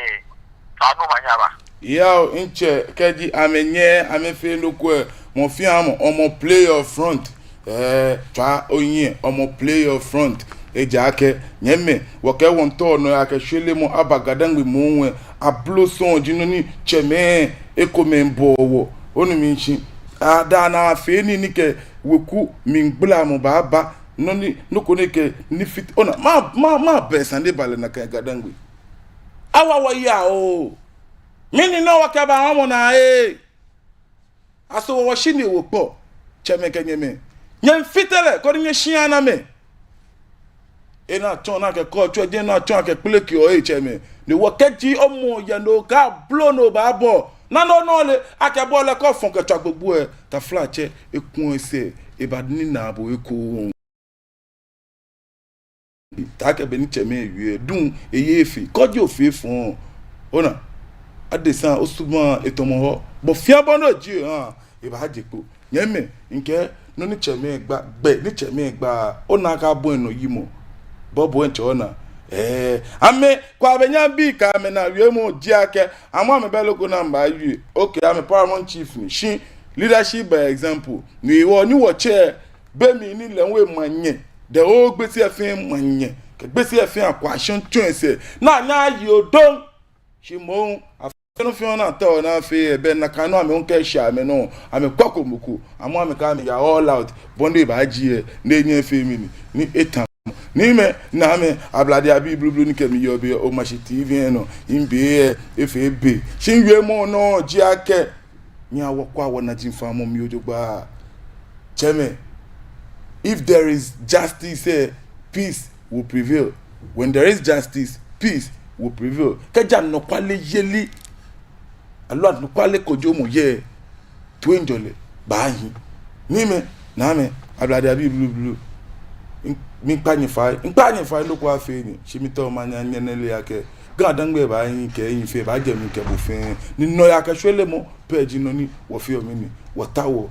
Taa no manyɛ aba. Yao, ntsɛ, kɛji amɛnyɛɛɛ amɛfee nɔ ko lɛ, mɔ fɛɛ mɔ, omo play your front. Eh, tswa oyiŋ, omo play your front. Ejaakɛ, nyɛmimɛi, wɔkɛ wɔŋtɔ nɔ ya kɛ shwelemɔ aba Ga-Dangme muu lɛ, abloso ji nɔ ni tsɛmɛi ekomɛi bɔɔ wɔ. Onu mi shishi. Ada naa fee nii ni kɛ weku mligbalamɔ baaba. Nɔ ni, nɔ ko ni kɛ ni fit. Ona, ma, ma, ma bɛ sane ba lɛ nakai Ga-Dangme. Awa wɔ ya oo. Mɛni nɔ wɔkɛba wɔmɔ naa ee. Aso wɔ wɔshi ni wɔ kpɔ. Tsɛmɛi kɛ nyɛmɛi. Nyɛmifite lɛ, koni nyɛshi ana mɛi. Ena tsɔ naa kɛ kɔ tsɔ je naa tsɔ akɛ kpeleke o ee tsɛmɛi. Ni wɔkɛji omɔ yɛ no ka blo no baabɔ. Naa nɔ nɔ lɛ, akɛbɔ lɛ kɔ fɔŋ kɛtswa gbogbo lɛ. Taflatsɛ, eku esɛɛ, eba ni naa bo eko. Taakɛ beni tsɛmɛi wie duŋ, eye efee, kɔji ofee fɔŋ. Ona, adesa osumɔɔ etamɔ hɔ. Bɔ fɛɛ bɔ ni oji, ah, ebaaje kpo. Nyɛmimɛi, mikɛɛ, nɔ ni tsɛmɛi gba, gbɛ ni tsɛmɛi gba, ona akɛ abɔ enɔ yimɔ. Bɔ bo ŋtsɛ ona. Ɛɛ, amɛ, Kwabenya bii kɛ amɛnaa wiemɔ ji akɛ, amɛ amɛbɛ loko namba wie. Okay, amɛ paramount chief ni. Shi leadership by example. Ni wɔ, ni wɔtsɛ, be mli ni lɛ ŋwe manyɛ. The whole Gbese Efin manyɛ. Kɛ Gbese Efin akwashɔŋ tsɔŋ sɛɛ. Naa, naa, you don't. Shi moŋ, afee nɔ fɛɛ nɔ ni ataoɔ ni afee lɛ, bɛ nakai nɔŋŋ amɛ hu kɛshi amɛnɔ, amɛkwɛko mɔ ko, amɛ hu amɛkɛɛ amɛya all out, bɔ ni ebaaji lɛ, ni enyɛ efee mɛni, ni eta. Niimɛi, Naamɛi, Ablade abii blublu ni kɛ mi yɔɔ biɛ, Omashi T V lɛ nɔ, mibe lɛ, efee be. Shi miwiemɔ nɔ ji akɛ, nyɛhaa wɔkwɛa wɔnajiaŋ famɔ mli jogbaŋŋ. Tsɛmɛi, if there is justice lɛ, peace will prevail. When there is justice, peace will prevail. Kɛji anɔkwaleyeli, aloo anɔkwale kojomɔ yɛ, toiŋjɔlɛ baahi. Niimɛi, Naamɛi, Ablade abii blublu, mi, miikpa nyɛ fai, miikpa nyɛ fai, nɔ ko afee nyɛ, shi miitao manyɛ manyɛ male akɛ, GaDangme baahi kɛ ehiɛ fɛɛ, baajɛ mli kɛ bo fɛɛ, ni nɔyaa kɛ shweremɔ pɛ ji nɔ ni wɔfeɔ mɛni, wɔtaoɔ.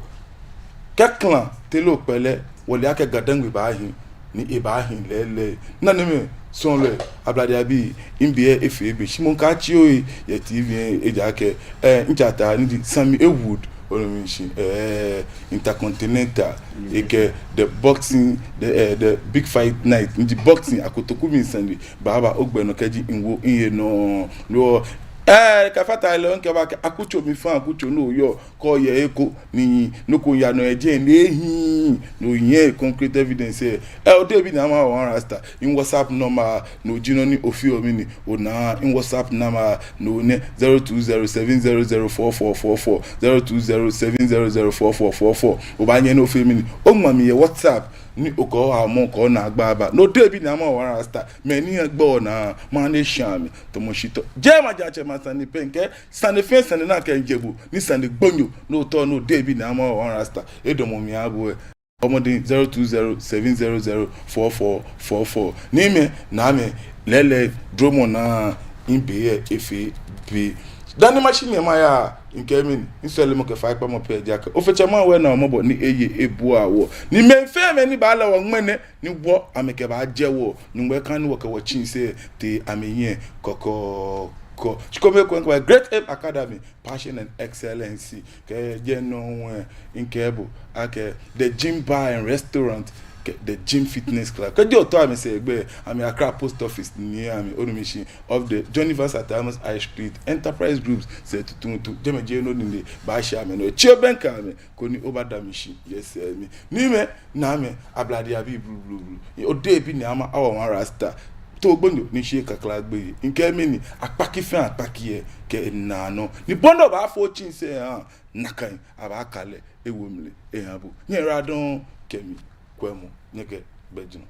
Kɛ klan tee loo kpɛlɛ, wɔle akɛ GaDangme baahi, ni ebaahi lɛɛlɛŋ. Nanemɛi, suɔlɔi, Ablade abii, mibe lɛ efee be, shi moŋ kaatsi ohe yɛ T V lɛ, ejaakɛ, ɛɛ, mitsɛ ataa ni ji Sammy Haywood, onu mishishi, ɛɛ, Intercontinental, ekɛ the boxing, the, ɛɛ, the big fight night, ni ji boxing, Akotoku mli sane, baaba ogbɛ nɔ kɛji miwo mihe nɔ, no, ɛɛ, kɛfata he lɛ, mikɛba akɛ akutso mli fã, akutso nɔ yɔɔ, kɛ oyɛ he ko ni nɔ ko yaa nɔ yɛ jɛi ni ehiii, no yɛ concrete evidence lɛ. Ɛɛ, odehe bi ni ama wɔ One Rasta, mi WhatsApp number, no ji nɔ ni ofeɔ mɛni, onaa, mi WhatsApp number, no nɛ, zero two zero seven zero zero four four four four, zero two zero seven zero zero four four four four. Obaanyɛ ni ofee mɛni, oŋma mi yɛ WhatsApp, ni okɛ ohaomɔ kɛ onaagba aba. No odehe bi ni ama wɔ One Rasta, mɛi ni yɛ gbɛ onaa, maŋ nɛɛ shã mli, tɔmɔ shitɔ. Jɛmɛ ajɛ atsɛ ma sane pɛ mikɛɛ, sane fɛɛ sane ni akɛjɛ bo, ni sane gbonyo, no otao, no odehe bi ni ama wɔ One Rasta, edamɔ mli aha bo lɛ. Bɔ mɔdɛŋ zero two zero seven zero zero four four four four. Niimɛi, Naamɛi, lɛɛlɛŋ, dromɔ naa, mibe lɛ efee be. Dani mashi nɛɛ maya, mikɛɛ mɛni, misɔlemɔ kɛ faikpamɔ pɛ ji akɛ, Ofe Tsɛ Mawu lɛ naa mɔbɔ ni eye ebua wɔ. Ni mɛi fɛɛ mɛi ni baala wɔ ŋmɛnɛ, ni wɔ, amɛkɛbaajɛ wɔ, Nyɔŋmɔ kã ni wɔkɛ wɔtsii sɛɛ tee amɛhiɛ kɔkɔɔkɔ. Shi kome ekoŋŋ, Great Aim Academy, passion and excellency. Kɛjɛ nɔ hu lɛ, mikɛɛ bo akɛ The Gym Bar and Restaurant, kɛ The Gym Fitness Club. Kɛji otao amɛsɛɛ gbɛ, amɛ Accra Post Office ni amɛ, onu mishishi, off the Johnny Evans Atta Mills High Street, Enterprise Groups sɛɛ tuuntu. Jɛmɛ ji nɔ ni nɛɛ, baashi amɛnɔ. Tsi obɛŋkɛ amɛ, koni obada mi shi yɛ sɛɛ mli. Niimɛi, Naamɛi, Ablade abii blublu. Odehe bi ni ama wɔ One Rasta, too gbonyo ni shi kakla gbeyei. Mikɛɛ mɛni, akpaki fɛɛ akpaki lɛ kɛ enaanɔ. Ni bɔ ni obaafo otsii sɛɛ aha, nakai abaakã lɛ ewo mli eha bo. Nyɛyiwaladɔŋŋ kɛ mikwɛmɔ. Nyɛkɛ gbɛ jurɔ.